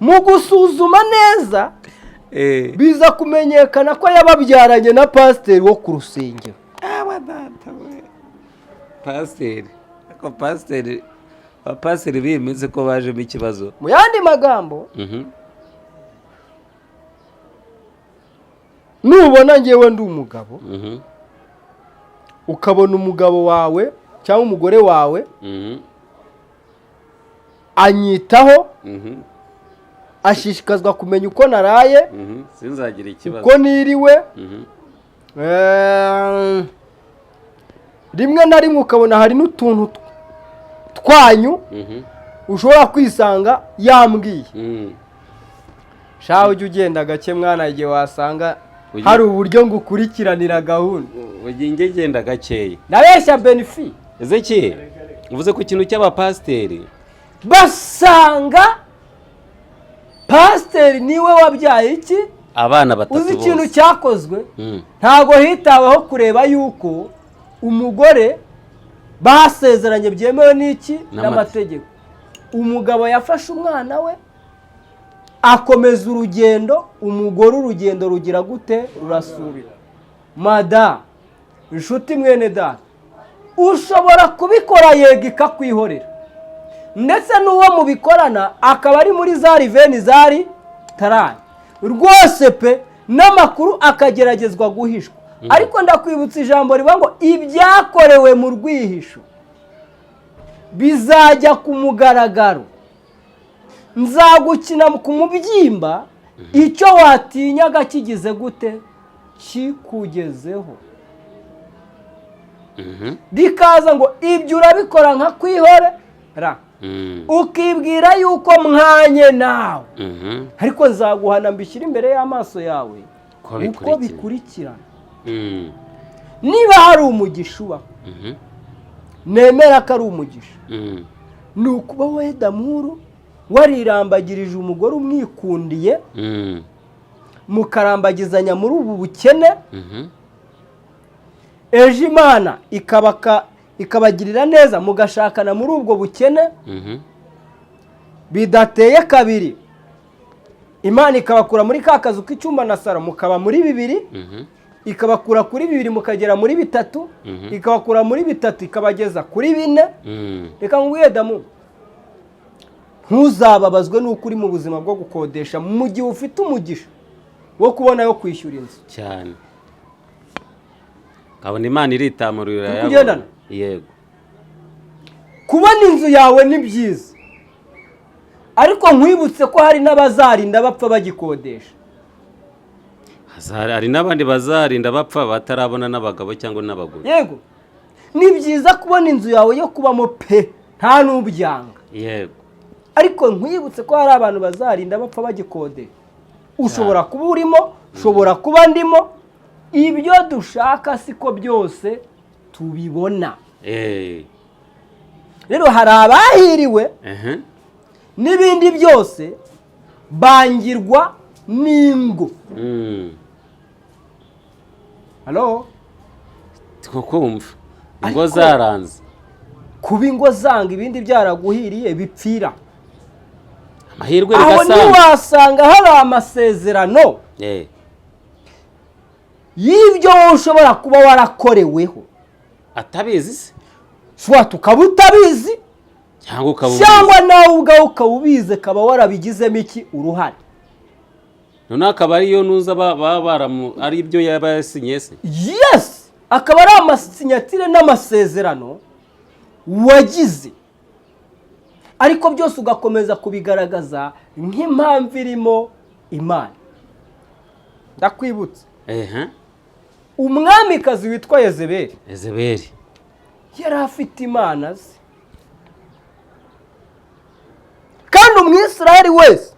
Mu gusuzuma neza, biza kumenyekana ko yababyaranye na pasiteri wo ku rusengero. Aba data we, pasiteri! Ariko pasiteri, abapasiteri b'iyi minsi ko bajemo ikibazo. Mu yandi magambo, nubona ngewe ndi umugabo, ukabona umugabo wawe cyangwa umugore wawe anyitaho, ashishikazwa kumenya uko naraye, Sinzagire ikibazo. uko niriwe, rimwe na rimwe ukabona hari n'utuntu twanyu ushobora kwisanga yambwiye, shaho ujya ugenda gake mwana, igihe wasanga hari uburyo ngukurikiranira gahunda. Ujye ngenda gakeya. Ndabeshya, Benifi? Ezeki, uvuze ku kintu cy'abapasiteri. Basanga pasiteri niwe wabyaye iki? Abana batatu Uzi ikintu bose. cyakozwe? Ntabwo hitaweho kureba yuko umugore basezeranye byemewe n'iki? N'amategeko. N'amategeko. Umugabo yafashe umwana we akomeza urugendo, umugore urugendo rugira gute? Rurasubira. Madamu, inshuti, mwene data, ushobora kubikora yego ikakwihorera, ndetse n'uwo mubikorana akaba ari muri za revenge zari tarari rwose pe, n'amakuru akageragezwa guhishwa. Ariko ndakwibutsa ijambo rivuga ngo ibyakorewe mu rwihisho bizajya ku mugaragaro. Nzagukina ku mubyimba, icyo watinyaga kigize gute? Kikugezeho. Rikaza ngo ibyo urabikora nka kwihorera, ukibwira yuko mwanye nawe, ariko nzaguhana mbishyire imbere y'amaso yawe Uko uko bikurikira. bikurikirana. Niba hari umugisha ubaho, nemera ko ari umugisha, ni ukuba we Damuru warirambagirije umugore umwikundiye, mukarambagizanya muri ubu bukene, ejo Imana ikabagirira neza, mugashakana muri ubwo bukene. Bidateye kabiri, Imana ikabakura muri ka kazu k'icyumba na saro, mukaba muri bibiri, ikabakura kuri bibiri mukagera muri bitatu, ikabakura muri bitatu ikabageza kuri bine. Reka nkubwire Damu, ntuzababazwe n'uko uri mu buzima bwo gukodesha mu gihe ufite umugisha wo kubona yo kwishyura inzu. Cyane, kabona Imana iritamurira. Turi Yabona. kugendana? Yego. Kubona inzu yawe ni byiza, ariko nkwibutse ko hari n'abazarinda bapfa bagikodesha. Hari n'abandi bazarinda bapfa batarabona n'abagabo cyangwa n'abagore. Yego, ni byiza kubona inzu yawe yo kubamo pe, nta n'ubyanga, ariko nkwibutse ko hari abantu bazarinda bapfa bagikodesha. Ushobora kuba urimo, ushobora kuba ndimo. Ibyo dushaka siko byose tubibona. Rero hari abahiriwe n'ibindi byose, bangirwa n'ingo. Halo? Tukumva ingo Ariko- zaranze. Kuba ingo zanga, ibindi byaraguhiriye, bipfira Amahirwe aho. bigasanga. Ntiwasanga hari amasezerano y'ibyo wowe ushobora kuba warakoreweho? Atabizi se? Swat ukaba utabizi, Cyangwa ukaba ubizi. cyangwa nawe ubwawe ukaba ubizi, ukaba warabigizemo iki? Uruhare. Noneho akaba ariyo nuza baba baramu, ari ibyo yaba yasinye se? Yes, akaba ari amasinyatire n'amasezerano wagize, ariko byose ugakomeza kubigaragaza nk'impamvu irimo Imana. Ndakwibutsa, umwamikazi witwa Yezebeli. Ezeberi. Yari afite imana ze, kandi Umwisirayeli wese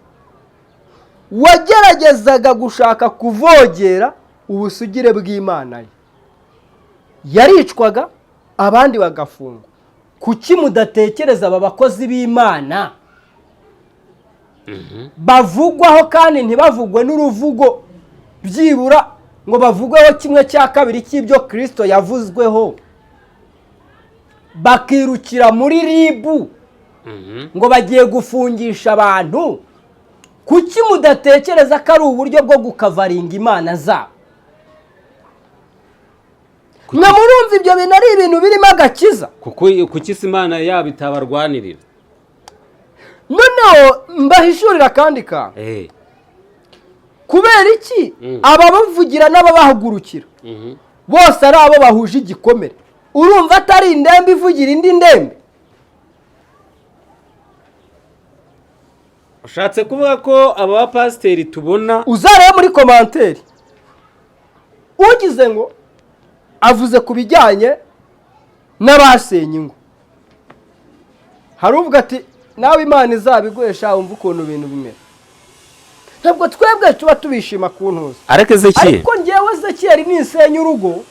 wageragezaga gushaka kuvogera ubusugire bw'Imana ye yaricwaga, abandi bagafungwa. Kuki mudatekereza aba bakozi b'Imana bavugwaho, kandi ntibavugwe n'uruvugo byibura ngo bavugweho kimwe cya kabiri cy'ibyo Kirisito yavuzweho, bakirukira muri RIB ngo bagiye gufungisha abantu? Kuki mudatekereza ko ari uburyo bwo gukavaringa imana zabo? Mwe murumva ibyo bintu ari ibintu birimo agakiza? Kuko kuki se Imana yabo itabarwanirira? Noneho mbahishurira akandi kantu. Kubera iki ababavugira n'ababahagurukira bose ari abo bahuje igikomere? Urumva atari indembe ivugira indi ndembe? Ushatse kuvuga ko aba bapasiteri tubona? Uzarebe muri commentaire, ugize ngo avuze ku bijyanye n'abasenye ingo, hari uvuga ati: "Nawe Imana izabiguhesha." Wumva ukuntu ibintu bimera. Ntabwo twebwe tuba tubishima ku ntuza. Ariko Ezekiyeli Ariko ngewe Ezekiyeli nisenya urugo,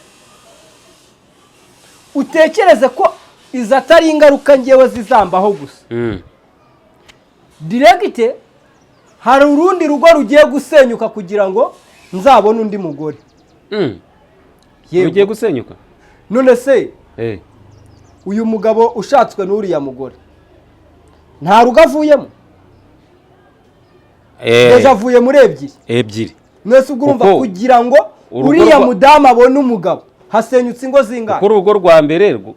utekereze ko izi atari ingaruka ngewe zizambaho gusa. Direct hari urundi rugo rugiye gusenyuka kugira ngo nzabone undi mugore. Yego. Rugiye gusenyuka? None se uyu mugabo ushatswe n'uriya mugore nta rugo avuyemo? Deja avuye muri ebyiri. Ebyiri. Mwese ubwo urumva, Kuko kugira ngo urugo uriya mudamu abone umugabo, hasenyutse ingo zingana? Kuko urugo rwa mbere Nyine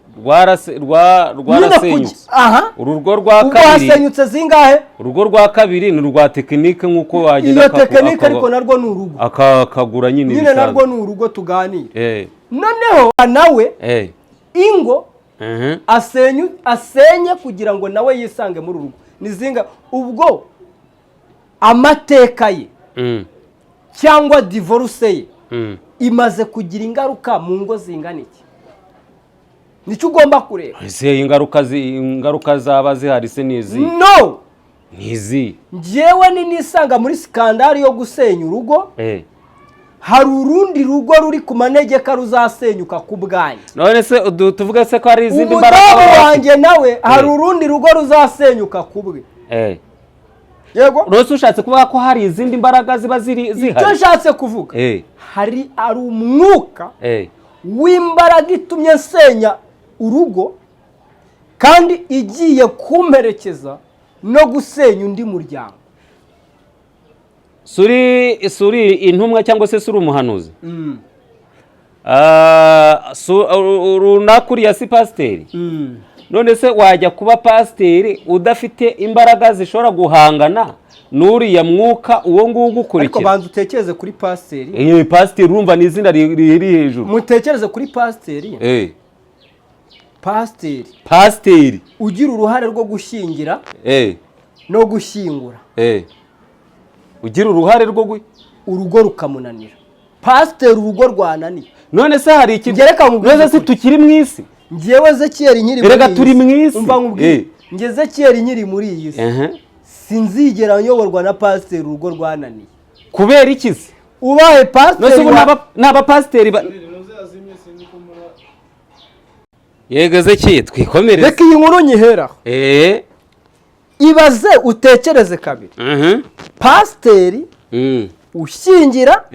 rwarasenyutse. Aha. Urugo rwa Ubwo kabiri hasenyutse zingahe? Urugo rwa kabiri ni urwa tekinike, nk'uko wagenda Iyo tekinike, ariko narwo ni urugo. Akagura nyine Nyine ibisanzwe. narwo ni urugo tuganira. Noneho nawe ingo asenye kugira ngo nawe yisange muri uru rugo ni zinga ubwo? Amateka ye cyangwa divorce ye imaze kugira ingaruka mu ngo zingana iki? Nicyo ugomba kureba. Ese ingaruka zaba zihari se ni izi? No. Ni izi? Njyewe ni nisanga muri scandal yo gusenya urugo, hari urundi rugo ruri ku manegeka ruzasenyuka ku bwanjye. None se tuvuge se ko hari izindi mbaraga Umudamu baba bafite? wanjye nawe hari urundi rugo ruzasenyuka ku bwe. Yego. Rwose ushatse kuvuga ko hari izindi mbaraga ziba ziri Icyo zihari? nshatse kuvuga, hari ari umwuka w'imbaraga itumye nsenya urugo kandi igiye kumperekeza no gusenya undi muryango. Suri intumwa cyangwa se suri umuhanuzi? Runaka uriya si pasiteri? None se wajya kuba pasiteri udafite imbaraga zishobora guhangana n'uriya mwuka uwo nguwo Ariko ugukurikira? banza utekereze kuri pasiteri. Pasiteri urumva ni izina riri hejuru. Mutekereze kuri pasiteri. Pasiteri Pasiteri ugira uruhare rwo gushyingira no gushyingura, ugira uruhare rwo urugo rukamunanira, pasiteri urugo rwananiye. None se hari ikintu Njye reka nkubwize None se ukuri. tukiri mu isi? Njyewe Ezekiyeli nkiri muri Erega iyi turi si. mu isi. Umva nkubwire. Njye Ezekiyeli nkiri muri iyi si, sinzigera nyoborwa na pasiteri urugo rwananiye. Kubera iki se? Ubaye None se pasiteri ubu ni abapasiteri yego Ezekiyeli, twikomereze. Reka iyi nkuru nyiheraho. Ibaze, utekereze kabiri. Pasiteri ushyingira,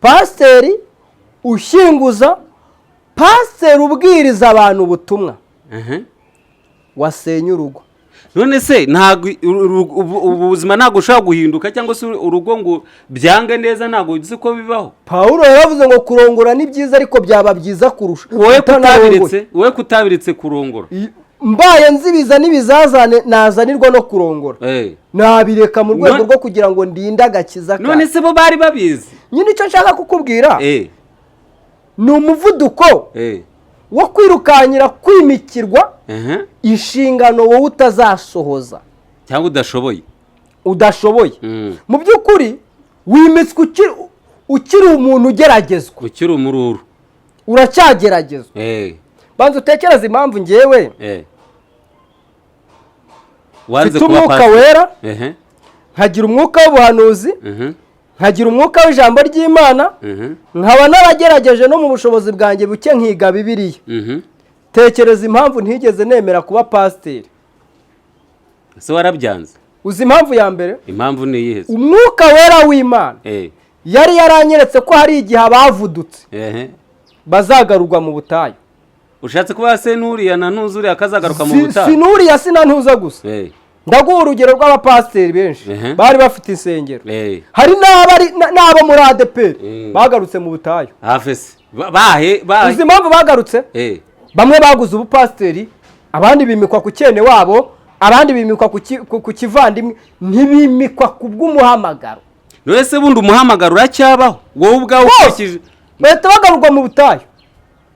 pasiteri ushyinguza, pasiteri ubwiriza abantu ubutumwa, wasenya urugo. None se ntabwo ubu buzima ntabwo ushobora guhinduka cyangwa se urugo ngo byange neza? Ntabwo uzi ko bibaho? Pawulo yaravuze ngo kurongora ni byiza, ariko byaba byiza kurusha Wowe utanarongoye. Wowe kutabiretse kurongora. Mbaye nzibiza n'ibizazane nazanirwa no kurongora, nabireka mu rwego rwo kugira ngo ndinde agakiza None kawe. se bo bari babizi? Nyine icyo nshaka kukubwira ni umuvuduko wo kwirukankira kwimikirwa inshingano wowe utazasohoza cyangwa udashoboye. Udashoboye. Mu by'ukuri wimitswe ukiri umuntu ugeragezwa. Ukiri umururu. Uracyageragezwa. Banza utekereze impamvu ngewe Wanze mfite kuba umwuka pastor. wera, nkagira umwuka w'ubuhanuzi, nkagira umwuka w'ijambo ry'Imana, nkaba naragerageje no mu bushobozi bwanjye buke nkiga Bibiliya. Tekereza impamvu ntigeze nemera kuba pasiteri. Ese warabyanze? Uzi impamvu ya mbere? Impamvu ni iyihe se? Umwuka wera w'Imana yari yaranyeretse ko hari igihe abavudutse bazagarurwa mu butayu. Ushatse kuba se nuriya na ntuzuriya akazagaruka mu butayu? Sinuriya, sinantuza gusa. Ndaguha urugero rw'abapasiteri benshi bari bafite insengero. Hari n'abo muri ADEPR bagarutse mu butayu. Hafi se bahe bahe? Uzi impamvu bagarutse? Bamwe baguze ubupasiteri, abandi bimikwa ku cyene wabo, abandi bimikwa ku kivandimwe, ntibimikwa ku bw'umuhamagaro. None se bundi umuhamagaro uracyabaho wowe ubwawe Bose ukurikije? Bahita bagarurwa mu butayu.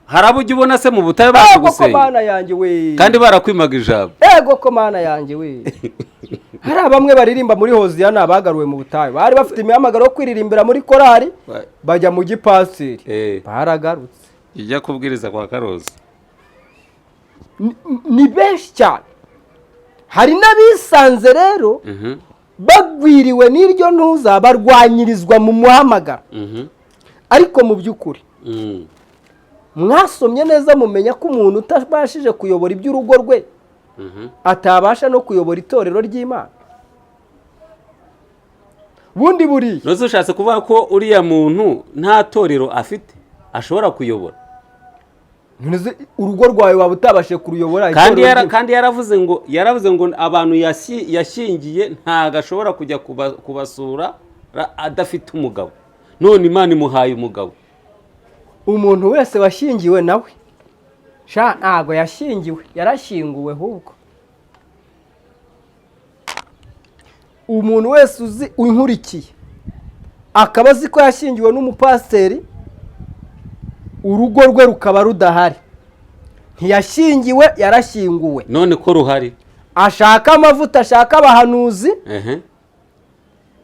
Hari abo ujya ubona se mu butayu baje Ego ko gusenga Mana yanjye we! kandi barakwimaga ijambo? Ego ko Mana yanjye we! Hari bamwe baririmba muri Hoziyana abagaruwe mu butayu, bari bafite imihamagaro yo kwiririmbira muri korari, bajya mu gipasiteri, baragarutse. Ijya kubwiriza kwa Karozi. Ni benshi cyane. Hari n'abisanze rero bagwiriwe n'iryo ntuza, barwanyirizwa mu muhamagaro. Ariko mu by'ukuri mwasomye neza mumenya ko umuntu utabashije kuyobora iby'urugo rwe atabasha no kuyobora itorero ry'Imana. Bundi buriya None ushatse kuvuga ko uriya muntu nta torero afite ashobora kuyobora? Ntuzi, urugo rwawe waba utabashije kuruyobora, Kandi itorero ry'Imana. Kandi yaravuze ngo abantu yashyingiye ntabwo ashobora kujya kubasura adafite umugabo. None Imana imuhaye umugabo. Umuntu wese washyingiwe nawe sha ntabwo yashyingiwe, yarashyinguwe ahubwo. Umuntu wese uzi unkurikiye akaba azi ko yashyingiwe n'umupasiteri, urugo rwe rukaba rudahari, ntiyashyingiwe, yarashyinguwe. None ko ruhari? Ashaka amavuta, ashaka abahanuzi.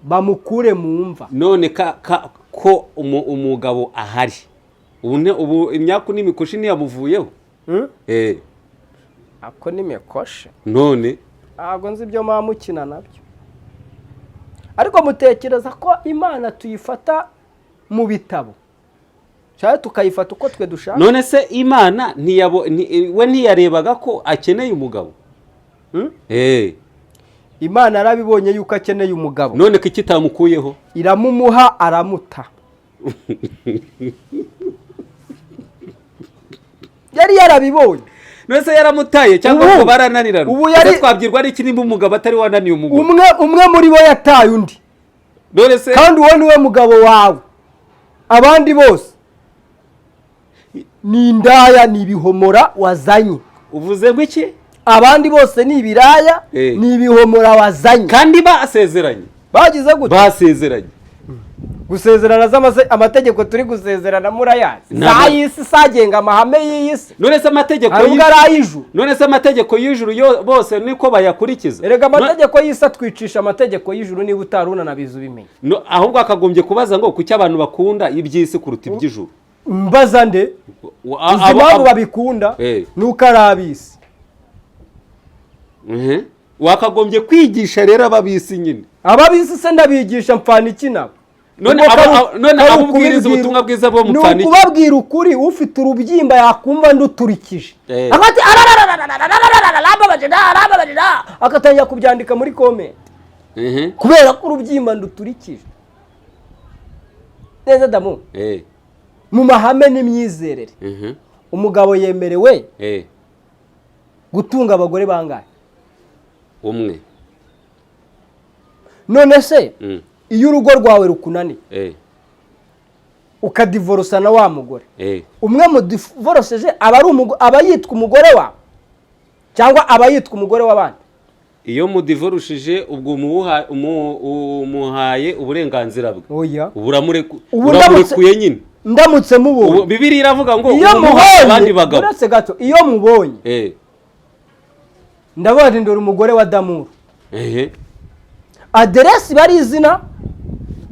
Bamukure mu mva. None ko umugabo ahari ubu imyaku n'imikoshi ntiyamuvuyeho? Ako n'imikoshe. None ntabwo nzi ibyo muba mukina nabyo, ariko mutekereza ko Imana tuyifata mu bitabo cyangwa tukayifata uko twe dushaka? None se Imana we ntiyarebaga ko akeneye umugabo? Imana yarabibonye yuko akeneye umugabo. None ko ikitamukuyeho? Iramumuha, aramuta. Yari yarabibonye. None se yaramutaye cyangwa ngo barananirana? Ubu yari twabyirwa n'iki nimba umugabo atari wananiye umugore? Umwe muri bo yataye undi. None se kandi uwo niwe mugabo wawe, abandi bose ni indaya, ni ibihomora wazanye. Uvuze ngo iki? Abandi bose ni ibiraya, ni ibihomora wazanye. Kandi basezeranye. Bagize gute? Basezeranye. Gusezerana amategeko turi gusezerana murayazi. Zayisi sagenga amahame y'isi. None se amategeko y'ijuru? None se amategeko y'ijuru yo bose niko bayakurikiza? Erega amategeko y'isi atwicisha amategeko y'ijuru, niba utaruna nabizi ubimenye. No, ahubwo akagombye kubaza ngo kuki abantu bakunda iby'isi kuruta iby'ijuru? Mbaza nde? Uzi impamvu babikunda? Nuko ari ab'isi. Wakagombye kwigisha rero ababisi nyine. Ababisi se ndabigisha mfana iki nabo? None abo ubwiriza ubutumwa bwiza bo mupfana iki? Nukubabwira ukuri, ufite urubyimba yakumva nduturikije. Akati akatangira kubyandika muri comment. Kubera ko urubyimba nduturikije. Neza damu. Mu mahame n'imyizerere. Umugabo yemerewe gutunga abagore bangahe? Umwe. None se iyo urugo rwawe rukunaniye ukadivorosana na wa mugore, umwe mudivorosheje aba yitwa umugore wawe cyangwa aba yitwa umugore w'abandi? Iyo mudivorushije ubwo umuhaye uburenganzira bwe. Oya. Uramurekuye nyine. Ndamutse mubonye. Bibiliya iravuga ngo iyo mubonye, uretse gato, iyo mubonye ndabona ndora umugore wa Damuru. Aderesi bari izina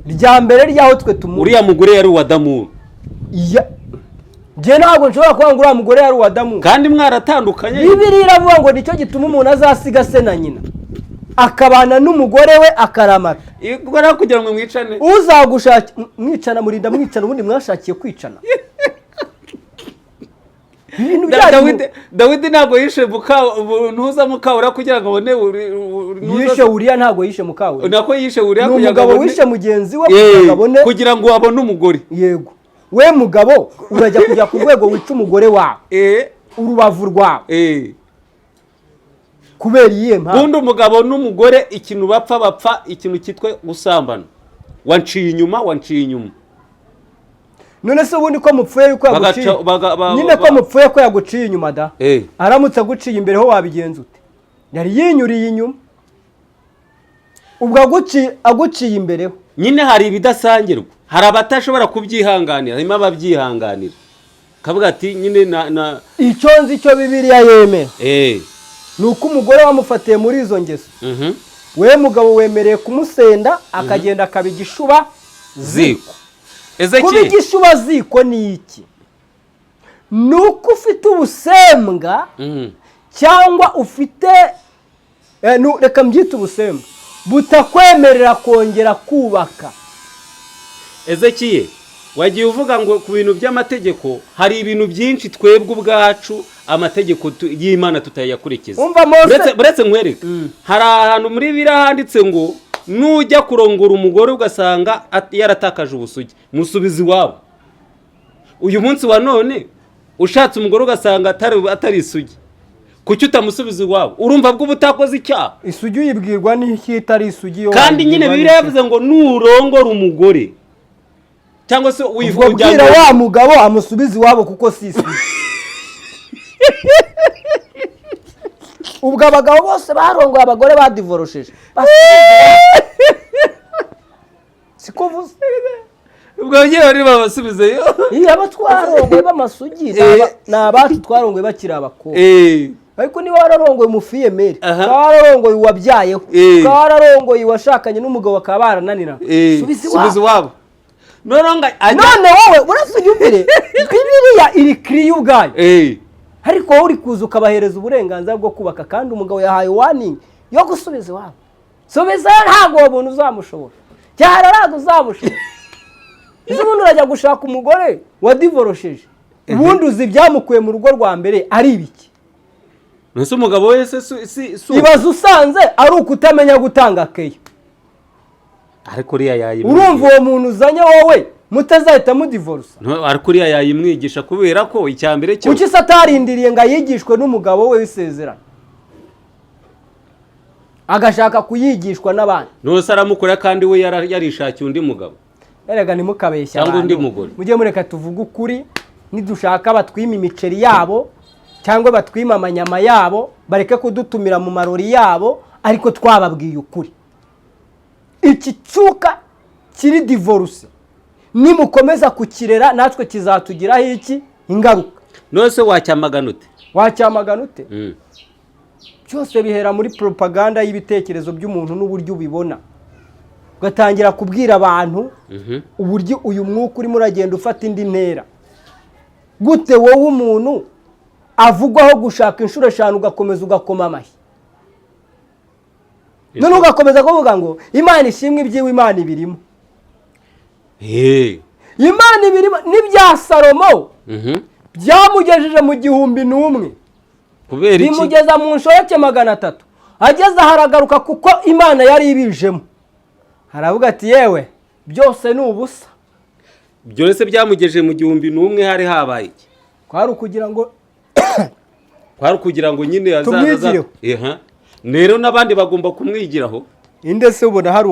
rya mbere ryaho twe tumuri. Uriya mugore yari uwa Damuru. Nge ntabwo nshobora kuvuga ngo uriya mugore yari uwa Damuru. Kandi mwaratandukanye. Bibiliya iravuga ngo nicyo gituma umuntu azasiga se na nyina akabana n'umugore we akaramata. Ubwo nawe kugira ngo mwicane. Uzagushaka mwicana, murinda mwicana, ubundi mwashakiye kwicana. Dawidi ntabwo yishe ntuza mukawura kugira ngo abone. Yishe Uriya, ntabwo yishe mukawura. Nako yishe Uriya kugira ngo abone. Wishe mugenzi we kugira ngo abone, kugira ngo abone umugore. Yego. We mugabo urajya kujya ku rwego wica umugore wawe, urubavu rwawe. Kubera iyihe mpamvu? Ubundi umugabo n'umugore ikintu bapfa ikintu cyitwa gusambana. Wanciye inyuma, wanciye inyuma. None se ubundi ko mupfuye yuko yaguciye, nyine ko mupfuye ko yaguciye inyuma da, aramutse aguciye imbere ho wabigenza ute? Yari yinyuriye inyuma, ubwo aguciye imbere ho nyine. Hari ibidasangirwa, hari abatashobora kubyihanganira, harimo ababyihanganira kavuga ati nyine na icyo nzi cyo Bibiliya yemera ni uko umugore wamufatiye muri izo ngeso, we mugabo wemereye kumusenda akagenda akaba igishuba ziko. Kuba igishuba ziko ni iki? Ni uko ufite ubusembwa cyangwa ufite, reka mbyite ubusembwa butakwemerera kongera kubaka. Ezekiye, wagiye uvuga ngo ku bintu by'amategeko hari ibintu byinshi twebwe ubwacu amategeko y'Imana tutayakurikiza. Uretse nkwereke, hari ahantu muri Bibiliya handitse ngo nujya kurongora umugore ugasanga yaratakaje ubusugi, musubize iwabo. Uyu munsi wa none ushatse umugore ugasanga atari isugi, kuki utamusubiza iwabo? Urumva bwo ubutakoze icyaha. Isugi uyibwirwa n'iki itari isugi? Kandi nyine Bibiliya yavuze ngo nurongora umugore cyangwa se ubwira wa mugabo amusubize iwabo kuko si isugi. Ubwo abagabo bose barongoye abagore badivorosheje. Siko vuze. Ubwo ababyeyi bari babasubizeyo. Iyo abo twarongoye b'amasugi ni abacu twarongoye bakiri abakobwa. Ariko niba wararongoye umufille-mère, Aha. ukaba wararongoye uwabyayeho, ukaba wararongoye uwashakanye n'umugabo bakaba barananira, subiza subiza iwabo. Iwabo. Noneho ngo None wowe uretse unyumvire, Bibiliya iri clear ubwayo, ariko wowe uri kuza ukabahereza uburenganzira bwo kubaka, kandi umugabo yahaye warning yo gusubiza iwabo. Subizayo, ntabwo uwo muntu uzamushobora cyane, ntabwo uzamushobora. Ese ubundi urajya gushaka umugore wadivorosheje, ubundi uzi ibyamukuye mu rugo rwa mbere ari ibiki? Ese umugabo wese si Ibaze usanze ari ukutamenya gutanga keya. Ariko uriya yayimwigisha. Urumva uwo muntu uzanye wowe mutazahita mudivorusa? No, ariko uriya yayimwigisha, kubera ko icya mbere cyo Kuki se atarindiriye ngo ayigishwe n'umugabo we w'isezerano, agashaka kuyigishwa n'abandi? Nose aramukora kandi we yarishakiye undi mugabo. Erega ntimukabeshye Cyangwa abantu. undi mugore. Mujye mureka tuvuge ukuri. Nidushaka batwime imiceri yabo cyangwa batwime amanyama yabo, bareke kudutumira mu marori yabo, ariko twababwiye ukuri. Iki cyuka kiri divorce, nimukomeza kukirera, natwe kizatugiraho iki? Ingaruka. Nose wacyamagana ute? Wacyamagana ute? Byose bihera muri propaganda y'ibitekerezo by'umuntu n'uburyo ubibona, ugatangira kubwira abantu uburyo uyu mwuka urimo uragenda ufata indi ntera. Gute wowe umuntu avugwaho gushaka inshuro 5 ugakomeza ugakoma amashyi, none ugakomeza kuvuga ngo Imana ishimwe, ibyiwe Imana ibirimo? Imana ibirimo n'ibya Salomo byamugejeje mu 1001. Kubera iki? Bimugeza mu nshoreke 300. Ageze aho aragaruka, kuko Imana yari ibijemo, aravuga ati: "Yewe, byose ni ubusa." Byose byamugejeje mu 1001, hari habaye iki? Kwari ukugira ngo Kwari ukugira ngo nyine Tumwigireho. Eha. Rero n'abandi bagomba kumwigiraho. Inde se? Ubona hari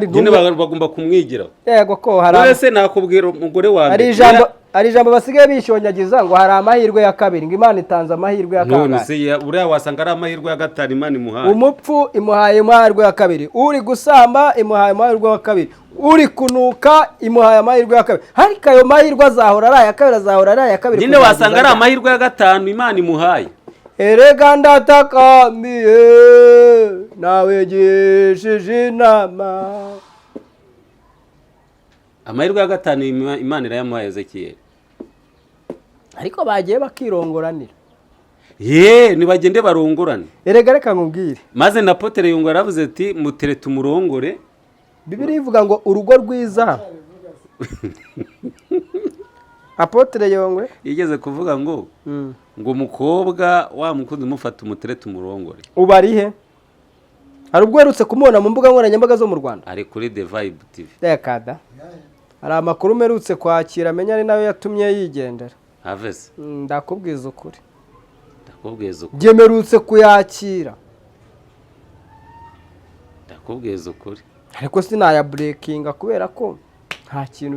Nyine n'umwe- bagomba kumwigiraho. Yego, ko hari Wese nakubwira umugore wa hari mbere. ijambo basigaye bishonyagiza ngo hari amahirwe ya kabiri, ngo Imana itanze amahirwe ya None kangahe? se uriya wasanga ari amahirwe ya gatanu Imana imuhaye. Umupfu imuhaye amahirwe ya kabiri, uri gusamba imuhaye amahirwe ya kabiri, uri kunuka imuhaye amahirwe ya kabiri, ariko ayo mahirwe azahora ari aya kabiri, azahora ari aya kabiri Nyine kuzageza wasanga ari ryari? amahirwe ya gatanu Imana imuhaye. Erega ndatakambiye, nawe gishije inama. Amahirwe ya gatanu Imana irayamuhaye Ezekiyeli. Ariko bagiye bakirongoranira. Ye, nibagende barongorane. Erega reka nkubwire. Maze na Potere Yungu yaravuze ati: "Mutere tumurongore." Bibiliya ivuga ngo urugo rwiza. Apôtre Yongwe. Yigeze kuvuga ngo umukobwa wa mukunzi mufata umutere tumurongore. Ubu ari he? Hari ubwo uherutse kumubona mu mbuga nkoranyambaga zo mu Rwanda? Ari kuri The Vibe TV. Reka da, hari amakuru mperutse kwakira, amenya ari nayo yatumye yigendera. Havese. Ndakubwiza ukuri. Ndakubwiza ukuri. Njye mperutse kuyakira. Ndakubwiza ukuri. Ariko sinayaburekinga kubera ko nta kintu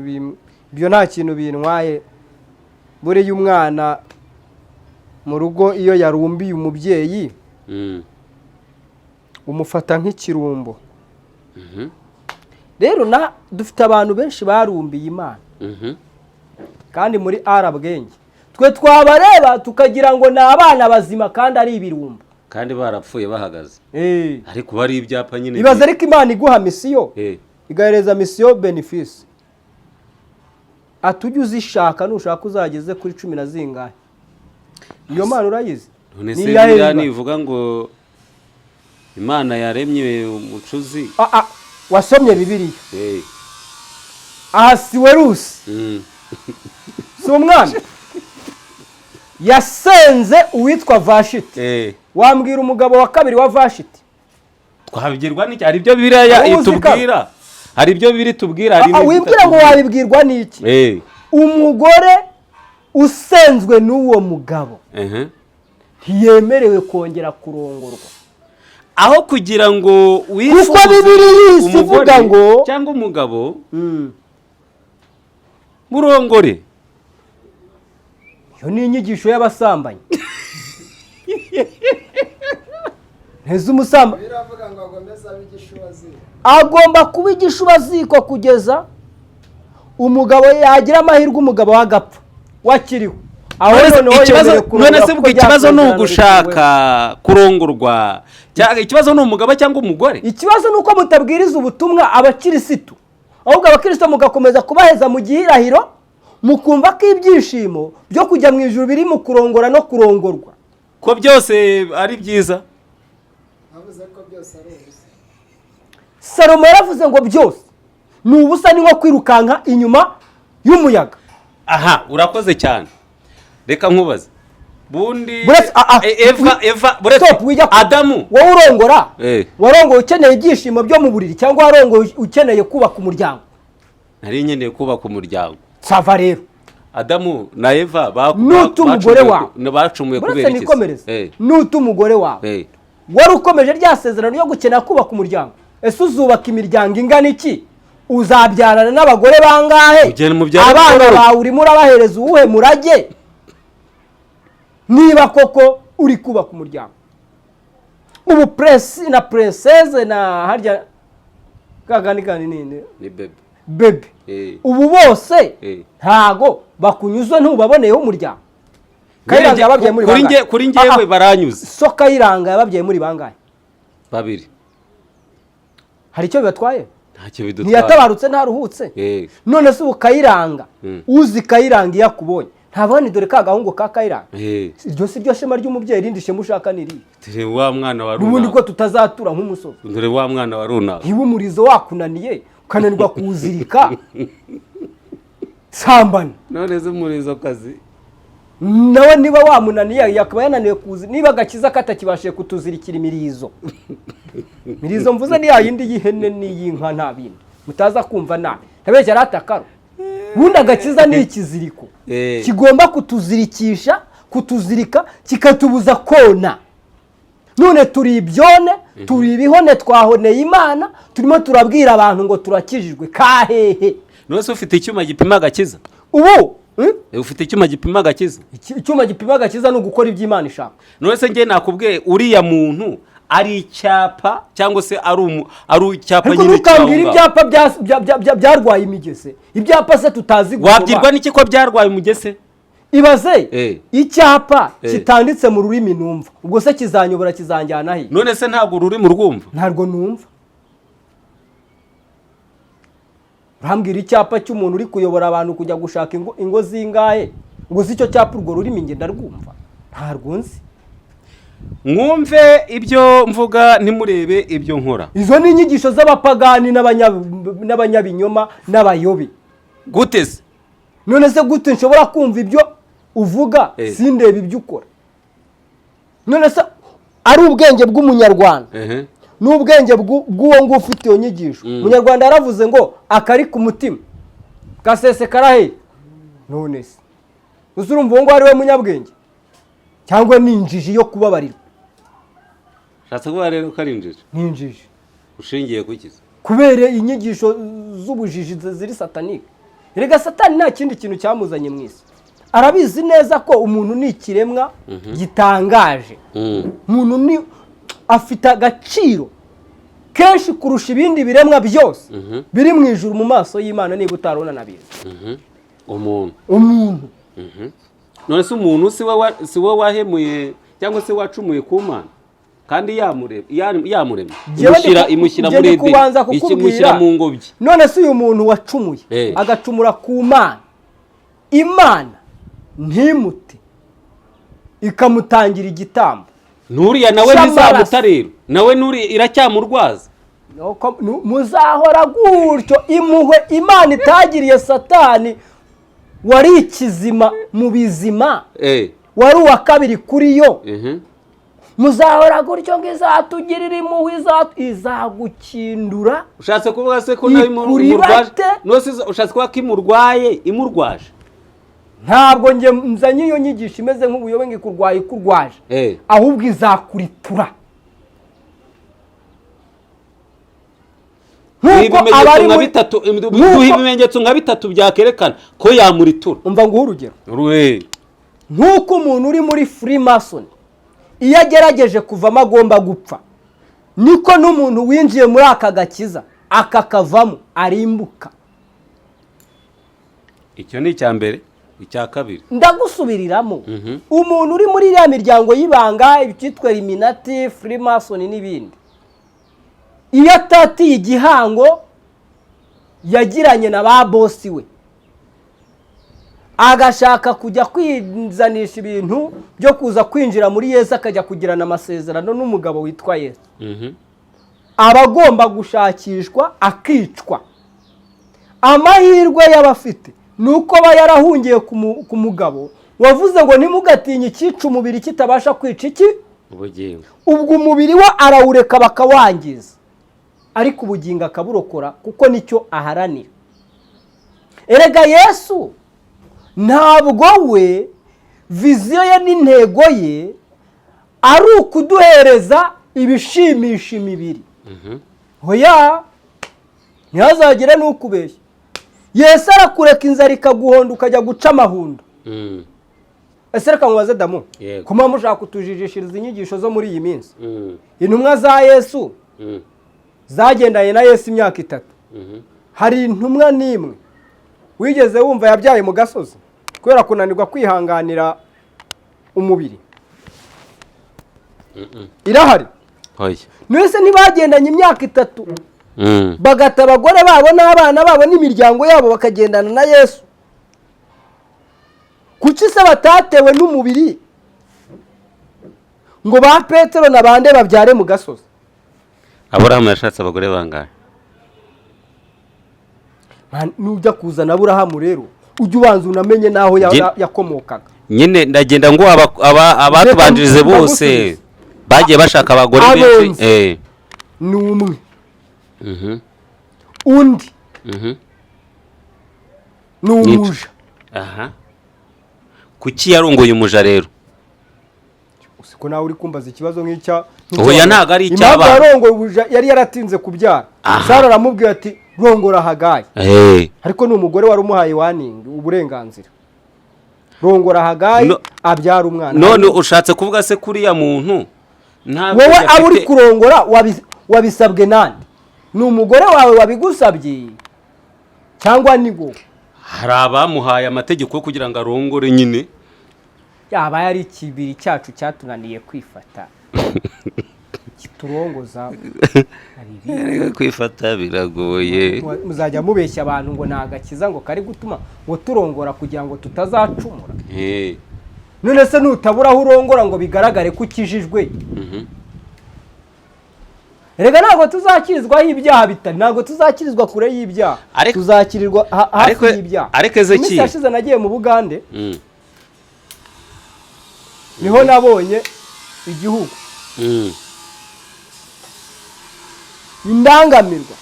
ibyo nta kintu bintwaye. Buriya umwana mu rugo iyo yarumbiye umubyeyi, umufata nk'ikirumbo. Rero na dufite abantu benshi barumbiye Imana, kandi muri arabwenge twe twabareba tukagira ngo ni abana bazima kandi ari ibirumbo. Kandi barapfuye bahagaze, ariko bari ibyapa nyine. Ibaze ariko Imana iguha mission, igahereza mission bénéfice, ati: "Ujye uzishaka, nushaka uzageze kuri cumi na zingahe." Iyo Mana urayizi? None Ni se iya biriya Heza. nivuga ngo Imana yaremye umucuzi. Ah, ah, wasomye Bibiliya? Ahasiwerusi si umwana yasenze uwitwa Vashiti? Wambwira umugabo wa kabiri wa Vashiti? Twabibwirwa n'iki? Hari ibyo Bibiliya Wowe uzi. itubwira, hari ibyo biri tubwira, hari Ah, ah, n'ibyo wibwira ngo itatubwira. wabibwirwa n'iki? Umugore usenzwe n'uwo mugabo ntiyemerewe kongera kurongorwa. Aho kugira ngo wifuze Kuko Bibiliya ihise umugore ivuga ngo cyangwa umugabo, murongore. Iyo ni inyigisho y'abasambanyi. Nteze umusamba Biravuga ngo agomeze abe igishubaziko. Agomba kuba igishubaziko kugeza umugabo yagira amahirwe, umugabo we agapfa wakiriho. Aho None se noneho ikibazo yemerewe kurongora none se kuko ubwo ikibazo ni rya sezerano ugushaka kurongorwa, cyangwa ikibazo ni umugabo cyangwa umugore? Ikibazo ni uko mutabwiriza ubutumwa abakirisitu, ahubwo abakirisitu mugakomeza kubaheza mu gihirahiro, mukumva ko ibyishimo byo kujya mu ijuru biri mu kurongora no kurongorwa. Ko byose ari byiza. Avuze ko byose ari ubusa. Salomo yaravuze ngo byose ni ubusa, ni nko kwirukanka inyuma y'umuyaga. Aha urakoze cyane. Reka nkubaze bundi. Eva, Eva, buretse. Stop, wijya Adamu. Wowe urongora, warongoye ukeneye ibyishimo byo mu buriri cyangwa warongoye ukeneye kubaka umuryango? Nari nkeneye kubaka umuryango. Ça va rero. Adamu na Eva Nuta umugore wawe. bacumuye Buretse kubera iki se? nikomereze. Nuta umugore wawe, wari ukomeje rya sezerano ryo gukenera kubaka umuryango. Ese uzubaka imiryango ingana iki? Uzabyarana n'abagore bangahe? Ugenda mubyare Abana mugororoke. bawe urimo urabahereza uwuhe murage, niba koko uri kubaka umuryango? Ubu prince na princesse na harya kagani kandi ninde? Ni bebe. Bebe. Ubu bose ntago bakunyuzwe, ntubaboneyeho umuryango. Kayiranga yababyaye muri Kuri bangahe? kuri njyewe baranyuze. So Kayiranga yababyaye muri bangahe? Babiri. Hari icyo bibatwaye? Ntacyo bidutwaye. Ntiyatabarutse, ntaruhutse? None se ubu Kayiranga, uzi Kayiranga iyo akubonye ntabona dore ka gahungu ka Kayiranga? Iryo si ryo shema ry'umubyeyi? Irindi shema ushaka ni irihe? Dore wa mwana wa N'ubundi runaka. ko tutazatura nk'umusozi. Dore wa mwana wa runaka. Niba umurizo wakunaniye, ukananirwa kuwuzirika, sambana. None se umurizo kazi? Nawe niba wamunaniye, yakaba yananiwe kuzi, niba agakiza katakibashije kutuzirikira imirizo. Imirizo mvuze ni yayindi y'ihene n'iy'inka, nta bindi, mutaza kumva nabi, ntabeshya aratakaro. Ubundi agakiza ni ikiziriko kigomba kutuzirikisha, kutuzirika, kikatubuza kona. None turi ibyone, turi ibihone, twahoneye Imana, turimo turabwira abantu ngo turakijijwe kahehe? None se ufite icyuma gipima agakiza? Ubu Ufite icyuma gipima agakiza? Icyuma gipima agakiza ni ugukora ibyo Imana ishaka. None se njye nakubwiye uriya muntu ari icyapa cyangwa se ari icyapa Ariko nyine ntukambwire kiri aho ngaho. ibyapa byarwaye imigese. Ibyapa se tutazi gusoma? Wabwirwa n'iki ko byarwaye umugese? Ibaze icyapa kitanditse mu rurimi numva, ubwo se kizanyobora, kizanjyana he? None se ntabwo ururimi urwumva? Ntabwo numva. Urambwira icyapa cy'umuntu uri kuyobora abantu kujya gushaka ingo zingahe, ngo uzi icyo cyapa urwo rurimi njye ndarwumva? Ntarwo nzi. Mwumve ibyo mvuga, ntimurebe ibyo nkora. Izo ni inyigisho z'abapagani n'abanyabinyoma n'abayobe. Gute se? None se gute nshobora kumva ibyo uvuga sindebe ibyo ukora? None se ari ubwenge bw'Umunyarwanda n'ubwenge bw'uwo nguwo ufite iyo nyigisho? Umunyarwanda yaravuze ngo akari ku mutima gasesekara he. None se uzi, urumva uwo nguwo ari we munyabwenge cyangwa ni injiji yo kubabarirwa? Ushatse kuvuga rero ko ari injiji? Ni injiji. Ushingiye ku iki se? Kubera inyigisho z'ubujiji ziri satanike. Erega Satani nta kindi kintu cyamuzanye mu isi, arabizi neza ko umuntu ni ikiremwa gitangaje. Umuntu ni afite agaciro kenshi kurusha ibindi biremwa byose biri mu ijuru mu maso y'Imana, niba utarabona nabizi. Umuntu? Umuntu. None se umuntu si we wahemuye cyangwa se wacumuye ku Mana kandi yamuremye, imushyira Njye muri ndi Edeni, kubanza kukubwira. imushyira mu ngobyi? None se uyu muntu wacumuye, agacumura ku Mana, Imana ntimute, ikamutangira igitambo Nuriya nawe cy'amaraso. ntizamuta rero, nawe nuri iracyamurwaza. Nuko muzahora gutyo. Impuhwe Imana itagiriye Satani wari ikizima mu bizima, wari uwa kabiri kuri yo, muzahora gutyo ngo izatugirira impuhwe, izagukindura. Ushatse kuvuga se ko nawe Ikuribate. imurwaje? None se ushatse kuvuga ko imurwaye, imurwaje? Ntabwo njye nzanye iyo nyigisho imeze nk'ubuyobe ngo ikurwaye, ikurwaje, ahubwo izakuritura. Duha Nk'uko ibimenyetso abari nka muri bitatu, duha ibimenyetso nka bitatu byakerekana ko yamuritura. Umva nguhe urugero. Rwe. Nk'uko umuntu uri muri Freemason iyo agerageje kuvamo agomba gupfa, niko n'umuntu winjiye muri aka gakiza akakavamo arimbuka. Icyo ni icya mbere. Icya kabiri. Ndagusubiriramo. Umuntu uri muri iriya miryango y'ibanga, ibyitwa Illuminati, Freemason n'ibindi, iyo atatiye igihango yagiranye na ba bosi we, agashaka kujya kwizanisha ibintu byo kuza kwinjira muri Yesu, akajya kugirana amasezerano n'umugabo witwa Yesu, aba agomba gushakishwa akicwa. Amahirwe y'abafite ni uko aba yarahungiye ku mugabo wavuze ngo: "Ntimugatinye icyica umubiri kitabasha kwica iki?" Ubugingo. Ubwo umubiri we arawureka bakawangiza, ariko ubugingo akaburokora, kuko nicyo aharanira. Erega Yesu ntabwo we vision ye n'intego ye ari ukuduhereza ibishimisha imibiri. Hoya, ntihazagire n'ukubeshya. Yesu arakureka inzara ikaguhonda, ukajya guca amahundo. Ese reka mubaze damu. Yego. Kuma mushaka kutujijishiriza inyigisho zo muri iyi minsi, intumwa za Yesu zagendanye na Yesu imyaka 3, hari intumwa n'imwe wigeze wumva yabyaye mu gasozi kubera kunanirwa kwihanganira umubiri? Irahari? Oya. Mwese ntibagendanye imyaka 3, bagata abagore babo n'abana babo n'imiryango yabo, bakagendana na Yesu? Kuki se batatewe n'umubiri ngo ba Petero na bande babyare mu gasozi? Aburahamu yashatse abagore bangahe? Man, nujya kuzana Aburahamu rero, ujye ubanza unamenye n'aho yakomokaga. Nyine ndagenda ngo abatubanjirize Reka bose ndagusubiza. bagiye bashaka abagore benshi. Abonzi. Ni umwe. Undi ni umuja. Aha, kuki yarongoye umuja rero? Usiko nawe uri kumbaza ikibazo nk'icya Oya, ntabwo ari Impamvu icy'abana. yarongoye umuja, yari yaratinze kubyara. Sara aramubwira ati: "Rongora Hagayi." Ariko ni umugore wari umuhaye warning, uburenganzira: "Rongora Hagayi, abyara umwana." None ushatse kuvuga se kuriya muntu nta Wowe bwenge abo uri afite? kurongora wabisabwe nande? Ni umugore wawe wabigusabye cyangwa ni wowe? Hari abamuhaye amategeko yo kugira ngo arongore nyine. Yaba yari ikibiri cyacu cyatunaniye kwifata kiturongoza, hari ibindi. Kwifata biragoye. Muzajya mubeshya abantu ngo ni agakiza, ngo kari gutuma ngo turongora kugira ngo tutazacumura. None se nutabura aho urongora ngo bigaragare ko ukijijwe? Rega ntabwo tuzakirizwaho ibyaha bitari, ntabwo tuzakirizwa kure y'ibyaha, tuzakirirwa hafi y'ibyaha. Ariko Ezekiel- Iminsi yashize nagiye mu Bugande, niho nabonye igihugu indangamirwa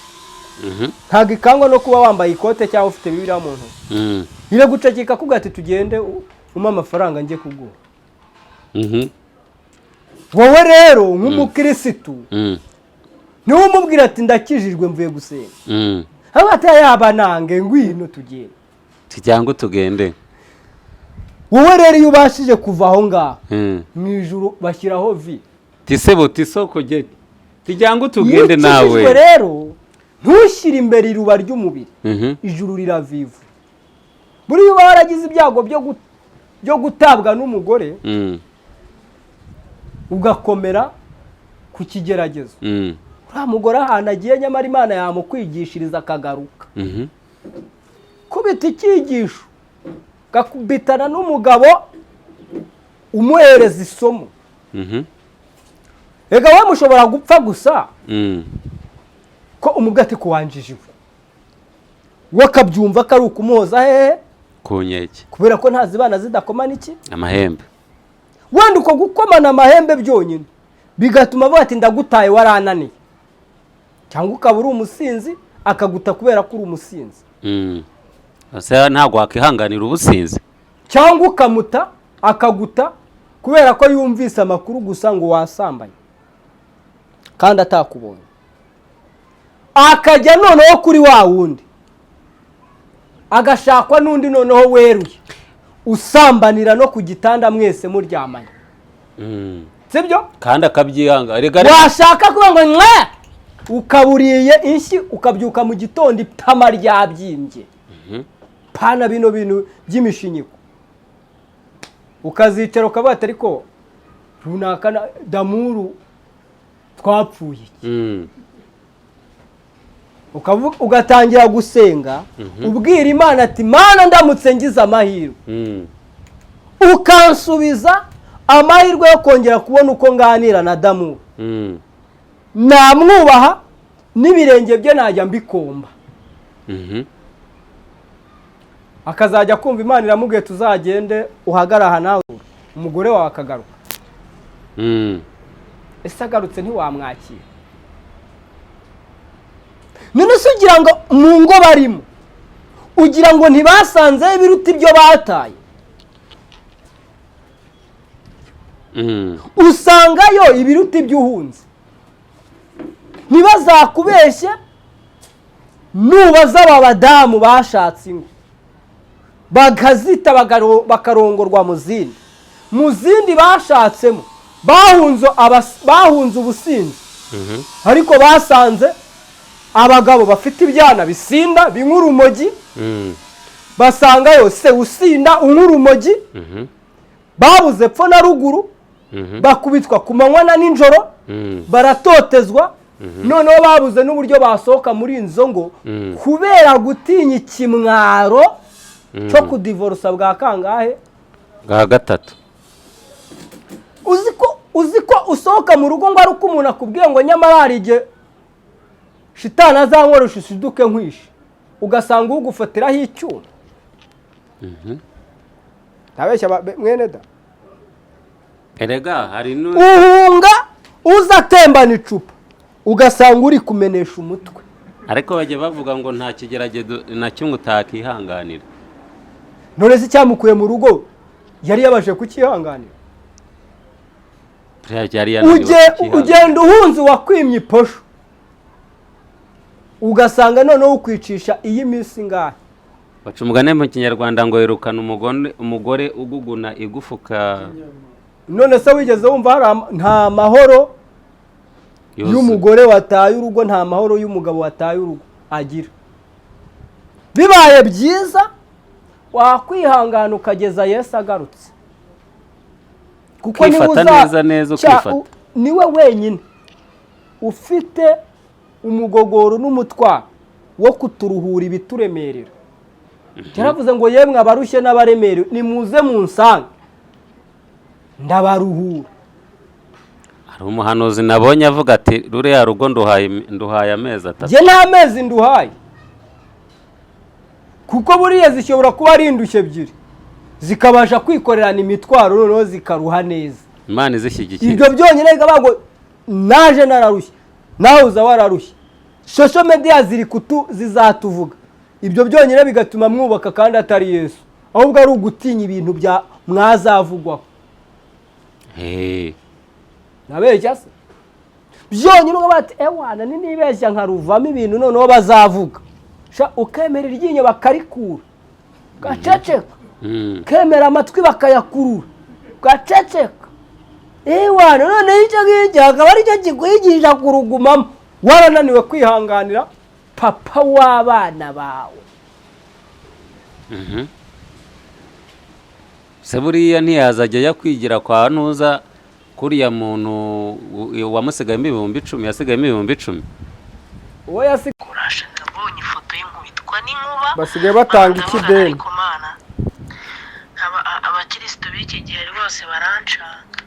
ntabwo ikangwa no kuba wambaye ikote cyangwa ufite Bibiliya mu ntoki. Iragucakika kuvuga ati: "Tugende, umpe amafaranga njye kuguha." Wowe rero nk'umukirisitu, niwe umubwira ati: "Ndakijijwe, mvuye gusenga." Aho ati: "Yaba nange, ngwino tugende." Tujyango tugende. Wowe rero iyo ubashije kuva aho ngaho, mu ijuru bashyiraho vi. Tisebo tisoko ge tujyango Iyo tugende nawe. ukijijwe rero, ntushyire imbere iruba ry'umubiri, ijuru riravivu. Buriya uba waragize ibyago byo gutabwa n'umugore, ugakomera ku kigeragezo, uriya mugore ahantu agiye, nyamara Imana yamukwigishiriza akagaruka. Kubita icyigisho, gakubitana n'umugabo umuhereza isomo. Rega we mushobora gupfa gusa ko umubwe ati kuwanjijiwe, we akabyumva ko ari ukumuhoza hehe? Ku nkeke. Kubera ko ntazibana zidakomana iki? Amahembe. Wenda uko gukomana amahembe byonyine bigatuma avuga ati: "Ndagutaye, warananiye." Cyangwa ukaba uri umusinzi, akaguta kubera ko uri umusinzi. Ese ntabwo wakwihanganira ubusinzi? Cyangwa ukamuta akaguta kubera ko yumvise amakuru gusa ngo wasambanye kandi atakubonye, akajya noneho kuri wa wundi, agashakwa n'undi noneho weruye usambanira no ku gitanda mwese muryamanye. Sibyo? Kandi akabyihanga rega. Washaka kuba ngo mwe ukaburiye inshyi, ukabyuka mu gitondo itama ryabyimbye, pana bino bintu by'imishinyiko. Ukazicara ukavuga ati ariko runaka Damuru twapfuye iki? Ugatangira gusenga ubwira Imana ati Mana, ndamutse ngize amahirwe ukansubiza amahirwe yo kongera kubona uko nganira na Damuru, namwubaha n'ibirenge bye najya mbikomba. Akazajya kumva Imana iramubwiye tuzagende uhagare aha nawe umugore wawe akagaruka. Ese agarutse ntiwamwakira? None se ugira ngo mu ngo barimo, ugira ngo ntibasanzeho ibiruta ibyo bataye? Usangayo ibiruta ibyo uhunze. Ntibazakubeshye, nubaza aba badamu bashatse ingo bakazita bakarongorwa mu zindi, mu zindi bashatsemo bahunze ubusinzi, ariko basanze abagabo bafite ibyana bisinda binywa urumogi, basangayo se usinda unywa urumogi, babuze epfo na ruguru, bakubitwa ku manywa na nijoro, baratotezwa, noneho babuze n'uburyo basohoka muri izo ngo kubera gutinya ikimwaro cyo kudivorusa bwa kangahe? Bwa gatatu. Uzi ko usohoka mu rugo ngo ari uko umuntu akubwiye ngo nyamara hari igihe shitani azankoresha ushiduke nkwishe, ugasanga ugufatiraho icyuma. Ntabeshya mwene da. Erega hari uhunga uza atembana icupa, ugasanga uri kumenesha umutwe. Ariko bajya bavuga ngo nta kigeragezo na kimwe utakihanganira. None se icyamukuye mu rugo yari yabashije kucyihanganira? Ugenda uhunze uwakwimye iposho, ugasanga noneho ukwicisha iyi minsi ingahe. Baca umugani mu Kinyarwanda ngo wirukana umugore uguguna igufuka. None se wigeze wumva nta mahoro y'umugore wataye urugo, nta mahoro y'umugabo wataye urugo agira? Bibaye byiza wakwihangana ukageza Yesu agarutse, kuko neza neza ukifata. Niwe wenyine ufite umugogoro n'umutwaro wo kuturuhura ibituremerera. Yaravuze ngo yemwe abarushye n'abaremerewe nimuze munsange ndabaruhura. Hari umuhanuzi nabonye avuga ati ruriya rugo nduhaye amezi atatu. Njye nta mezi nduhaye, kuko buriya zishobora kuba ari indushyi ebyiri zikabasha kwikorerana imitwaro noneho zikaruha neza. Imana izishyigikiye. Ibyo byonyine bikaba ngo naje nararushye nawe uza wararushye, social media ziri kutu zizatuvuga. Ibyo byonyine bigatuma mwubaka kandi atari Yesu, ahubwo ari ugutinya ibintu bya mwazavugwaho. Nabeshya se byonyine uba bati ewana ni nibeshya nkaruvamo ibintu noneho bazavuga. Ukemera iryinyo bakarikura gaceceka, kemera amatwi bakayakurura gaceceka. Ewana noneho icyo ngicyo akaba aricyo kikwigisha kurugumamo, warananiwe kwihanganira papa w'abana bawe. Se buriya ntiyazajya yakwigira kwa ntuza kuriya muntu wamusigayemo 10,000, yasigayemo 10,000. Uwo kurasha nabonye ifoto y'inkubitwa n'inkuba. Basigaye batanga ikideni. Abakirisitu b'iki gihe rwose barancanga.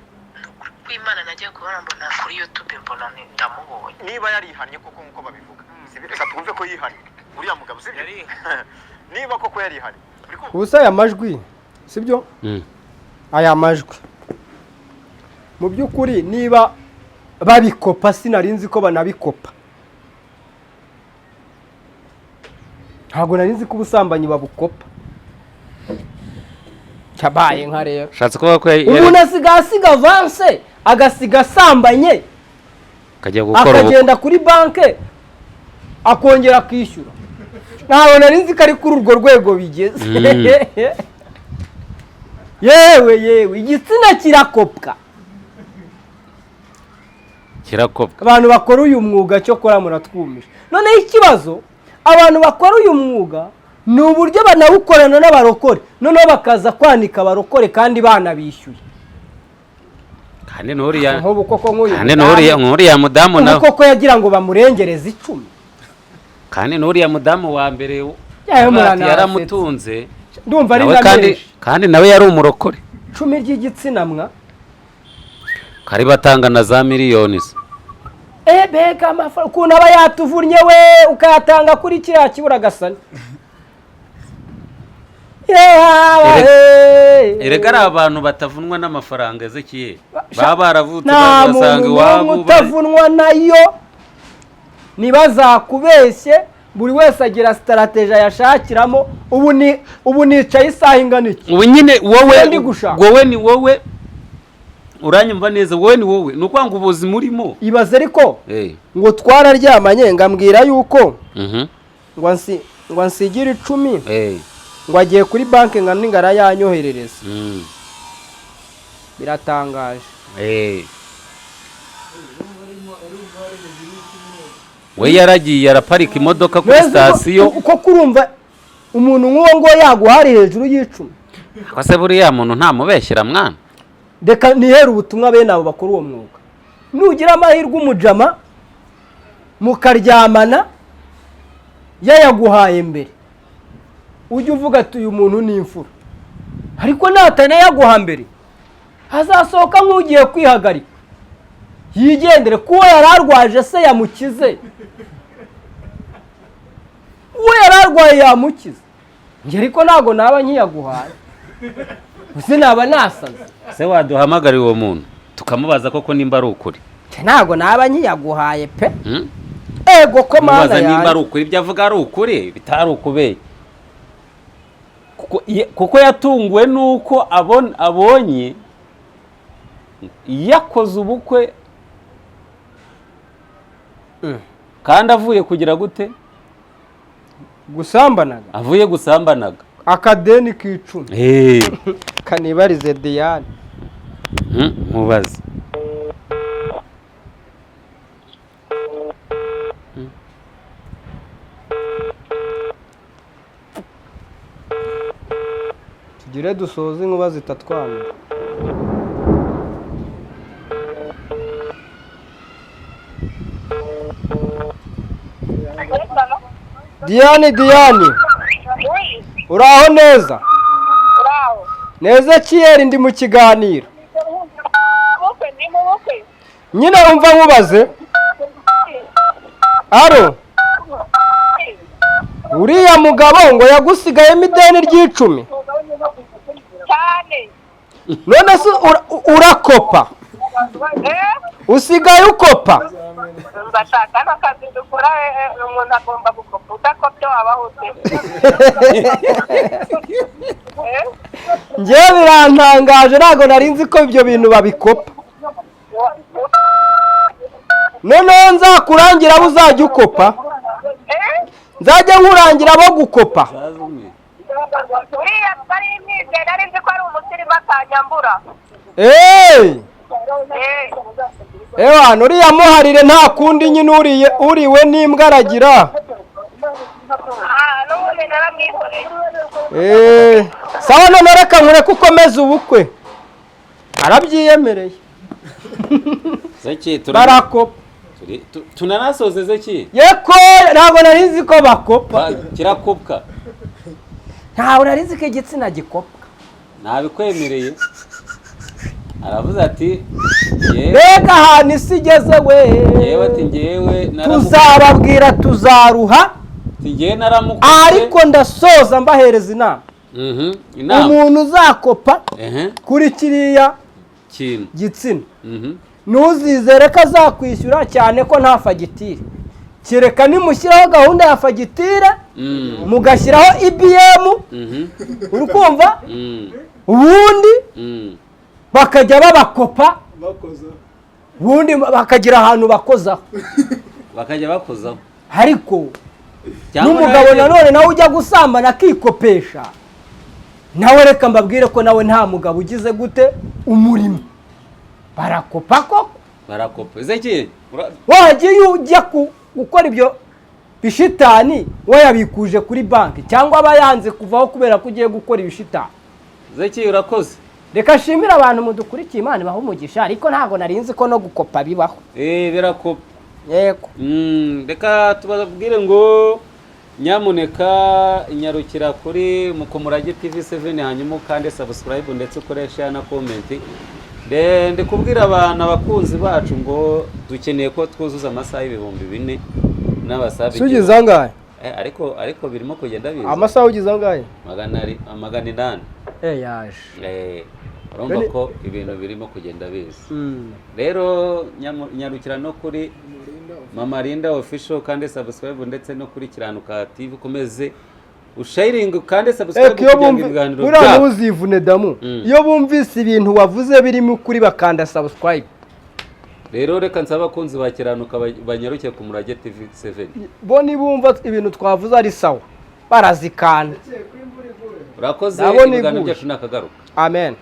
Kwimana nagiye kubona mbona kuri YouTube mbona ndamubonye. Niba yarihannye koko nkuko babivuga, reka twumve ko yihannye uriya mugabo, sibyo? Niba koko yarihannye. Ubusa aya majwi, sibyo? Aya majwi mu by'ukuri niba babikopa sinarinzi ko banabikopa. Ntabwo narinzi ko ubusambanyi babukopa. Cyabaye nka rero. Shatse kuvuga ko umuntu asiga avance, agasiga asambanye, akagenda kuri banke akongera akishyura. Ntabwo narinzi ko ari kuri urwo rwego bigeze. Yewe yewe, igitsina kirakopwa. Kirakopwa. Abantu bakora uyu mwuga cyo kora muratwumisha. Noneho ikibazo, abantu bakora uyu mwuga Ni uburyo banawukorana n'abarokore, noneho bakaza kwanika abarokore kandi banabishyuye. Kandi n'uriya Nk'ubu koko nk'uyu kandi mudamu- n'uriya mudamu ubu nawe koko yagira ngo bamurengereze 10. Kandi n'uriya mudamu wa mbere Yewe, ati muranasetse. yaramutunze. Ndumva ari Nawe na kandi menshi. Kandi nawe yari umurokore. 10 ry'igitsina mwa. Kari batanga na za miliyoni se. Bega amafaranga ukuntu aba yatuvunnye we, ukayatanga kuri kiriya kibura gasani. Erega ari abantu batavunwa n'amafaranga, Ezekiel, baba baravutse Nta basanga muntu iwabo n'umwe utavunwa nayo, ntibazakubeshye. Buri wese agira strategy ayashakiramo. Ubu nicaye isaha ingana iki? Ubu nyine wowe Ndi gushaka. Wowe ni wowe, uranyumva neza? Wowe ni wowe, ni ukuvuga ngo ubuzima urimo. Ibaze ariko ngo twararyamanye, ngambwira yuko ngo ansigire 10, ngo agiye kuri banki ngo ningara yanyoherereza. Biratangaje. We yaragiye araparika imodoka kuri Mbese sitasiyo. Uko kurumva umuntu nk'uwo ngo yaguhari hejuru y'10. Ko se buriya muntu ntamubeshyera mwana? Reka nihere ubutumwa bene abo bakora uwo mwuga: nugira amahirwe umujama mukaryamana yayaguhaye mbere, ujye uvuga ati: "Uyu muntu ni imfura." Ariko natanayaguha mbere, azasohoka nk'ugiye kwihagarika yigendere, kuko yari arwaje se yamukize, uwo yari arwaye yamukize. Njye ariko ntabwo naba nkiyaguhaye, uzi naba nasaze. Se waduhamagariye uwo muntu tukamubaza koko nimba ari ukuri? Njye ntabwo naba nkiyaguhaye pe. Hmm? Ego ko mana Mubaza nimba ari yanjye. ukuri, ibyo avuga ari ukuri, bitari ukubeye, kuko yatunguwe n'uko abonye yakoze ubukwe kandi avuye kugira gute? Gusambanaga. Avuye gusambanaga. Akadeni k'10. Kanibarize Diane. Mubaze. Tugire dusoze inkuba zitatwamira. Diane, Diane, uraho neza? Uraho. Neza kiyeri, ndi mu kiganiro. Bukwe ni mu bukwe. Nyine umva nkubaze, aro uriya mugabo ngo yagusigayemo ideni ry'10? Cyane. None se urakopa? Eh. Usigaye ukopa? Bashaka n'akazi dukora, umuntu agomba gukopa. Udakopye wabaho ute? Eh? Njyewe birantangaje, ntabwo nari nzi ko ibyo bintu babikopa. Noneho nzakurangira abo uzajya ukopa. Eh? Nzajya nkurangira abo gukopa. Uriya twari imyizero, nari nzi ko ari umusirimu atanyambura. Eee! Eh. Ewa, uriya muharire, nta kundi nyine, uriye uriwe n'imbwa aragira. Ah, n'ubundi naramwihoreye. Eee, sawa, none reka nkureke ukomeze ubukwe, arabyiyemereye. Zeki, Barakopa. Tunanasoze, Zeki. Yeko, ntabwo nari nzi ko bakopa. Kirakopwa. Ntabwo nari nzi ko igitsina gikopwa. Ntabikwemereye, aravuze ati yewe. Mbega ahantu isi igeze we! Yewe, ati ngewe Tuzababwira, tuzaruha. Ati ngewe naramukoze. Ariko ndasoza mbahereza inama. Inama. Umuntu uzakopa Ehe. kuri kiriya kintu gitsina, ntuzizere ko azakwishyura, cyane ko nta fagitire, kereka nimushyiraho gahunda ya fagitire, mugashyiraho EBM. Uri kumva? Ubundi bakajya babakopa, bakoza. Ubundi bakagira ahantu bakozaho. Bakajya bakozaho. Ariko Cyangwa n'umugabo nanone nawe ujya gusambana akikopesha, nawe reka mbabwire ko nawe nta mugabo ugize gute umurimo. Barakopa koko. Barakopa, Zeki. Wagiye ujya gukora ibyo. Bishitani wayabikuje kuri banki, cyangwa aba yanze kuvaho kubera ko ugiye gukora ibishitani. Zeki, urakoze. Reka nshimire abantu mudukurikiye, Imana ibahe umugisha, ariko ntabwo nari nzi ko no gukopa bibaho. Eh, birakopa. Yego. Reka tubabwire ngo nyamuneka nyarukira kuri Mukomurage TV 7, hanyuma ukande subscribe ndetse ukoreshe na comment. Ndi kubwira abantu, abakunzi bacu, ngo dukeneye ko twuzuza amasaha 4000 n'abasabe. Si ugize angahe? Ariko birimo kugenda biza. Amasaha ugize angahe? 800. Eh, yaje. Urumva ko ibintu birimo kugenda biza. Rero nyarukira no kuri Mama Linda Official kandi subscribe, ndetse no kuri Kiranuka TV, ukomeze usharinga kandi subscribe Eko iyo kugira ngo bumvi ibiganiro buriya byabo ntuzivune damu. Iyo bumvise ibintu wavuze birimo ukuri, bakanda subscribe. Rero reka nsaba abakunzi ba Kiranuka banyaruke ku Murage TV 7. Bo nibumva ibintu twavuze ari sawa, barazikanda. Urakoze. Ndabona Ibiganiro iguye. byacu ni akagaruka. Amen.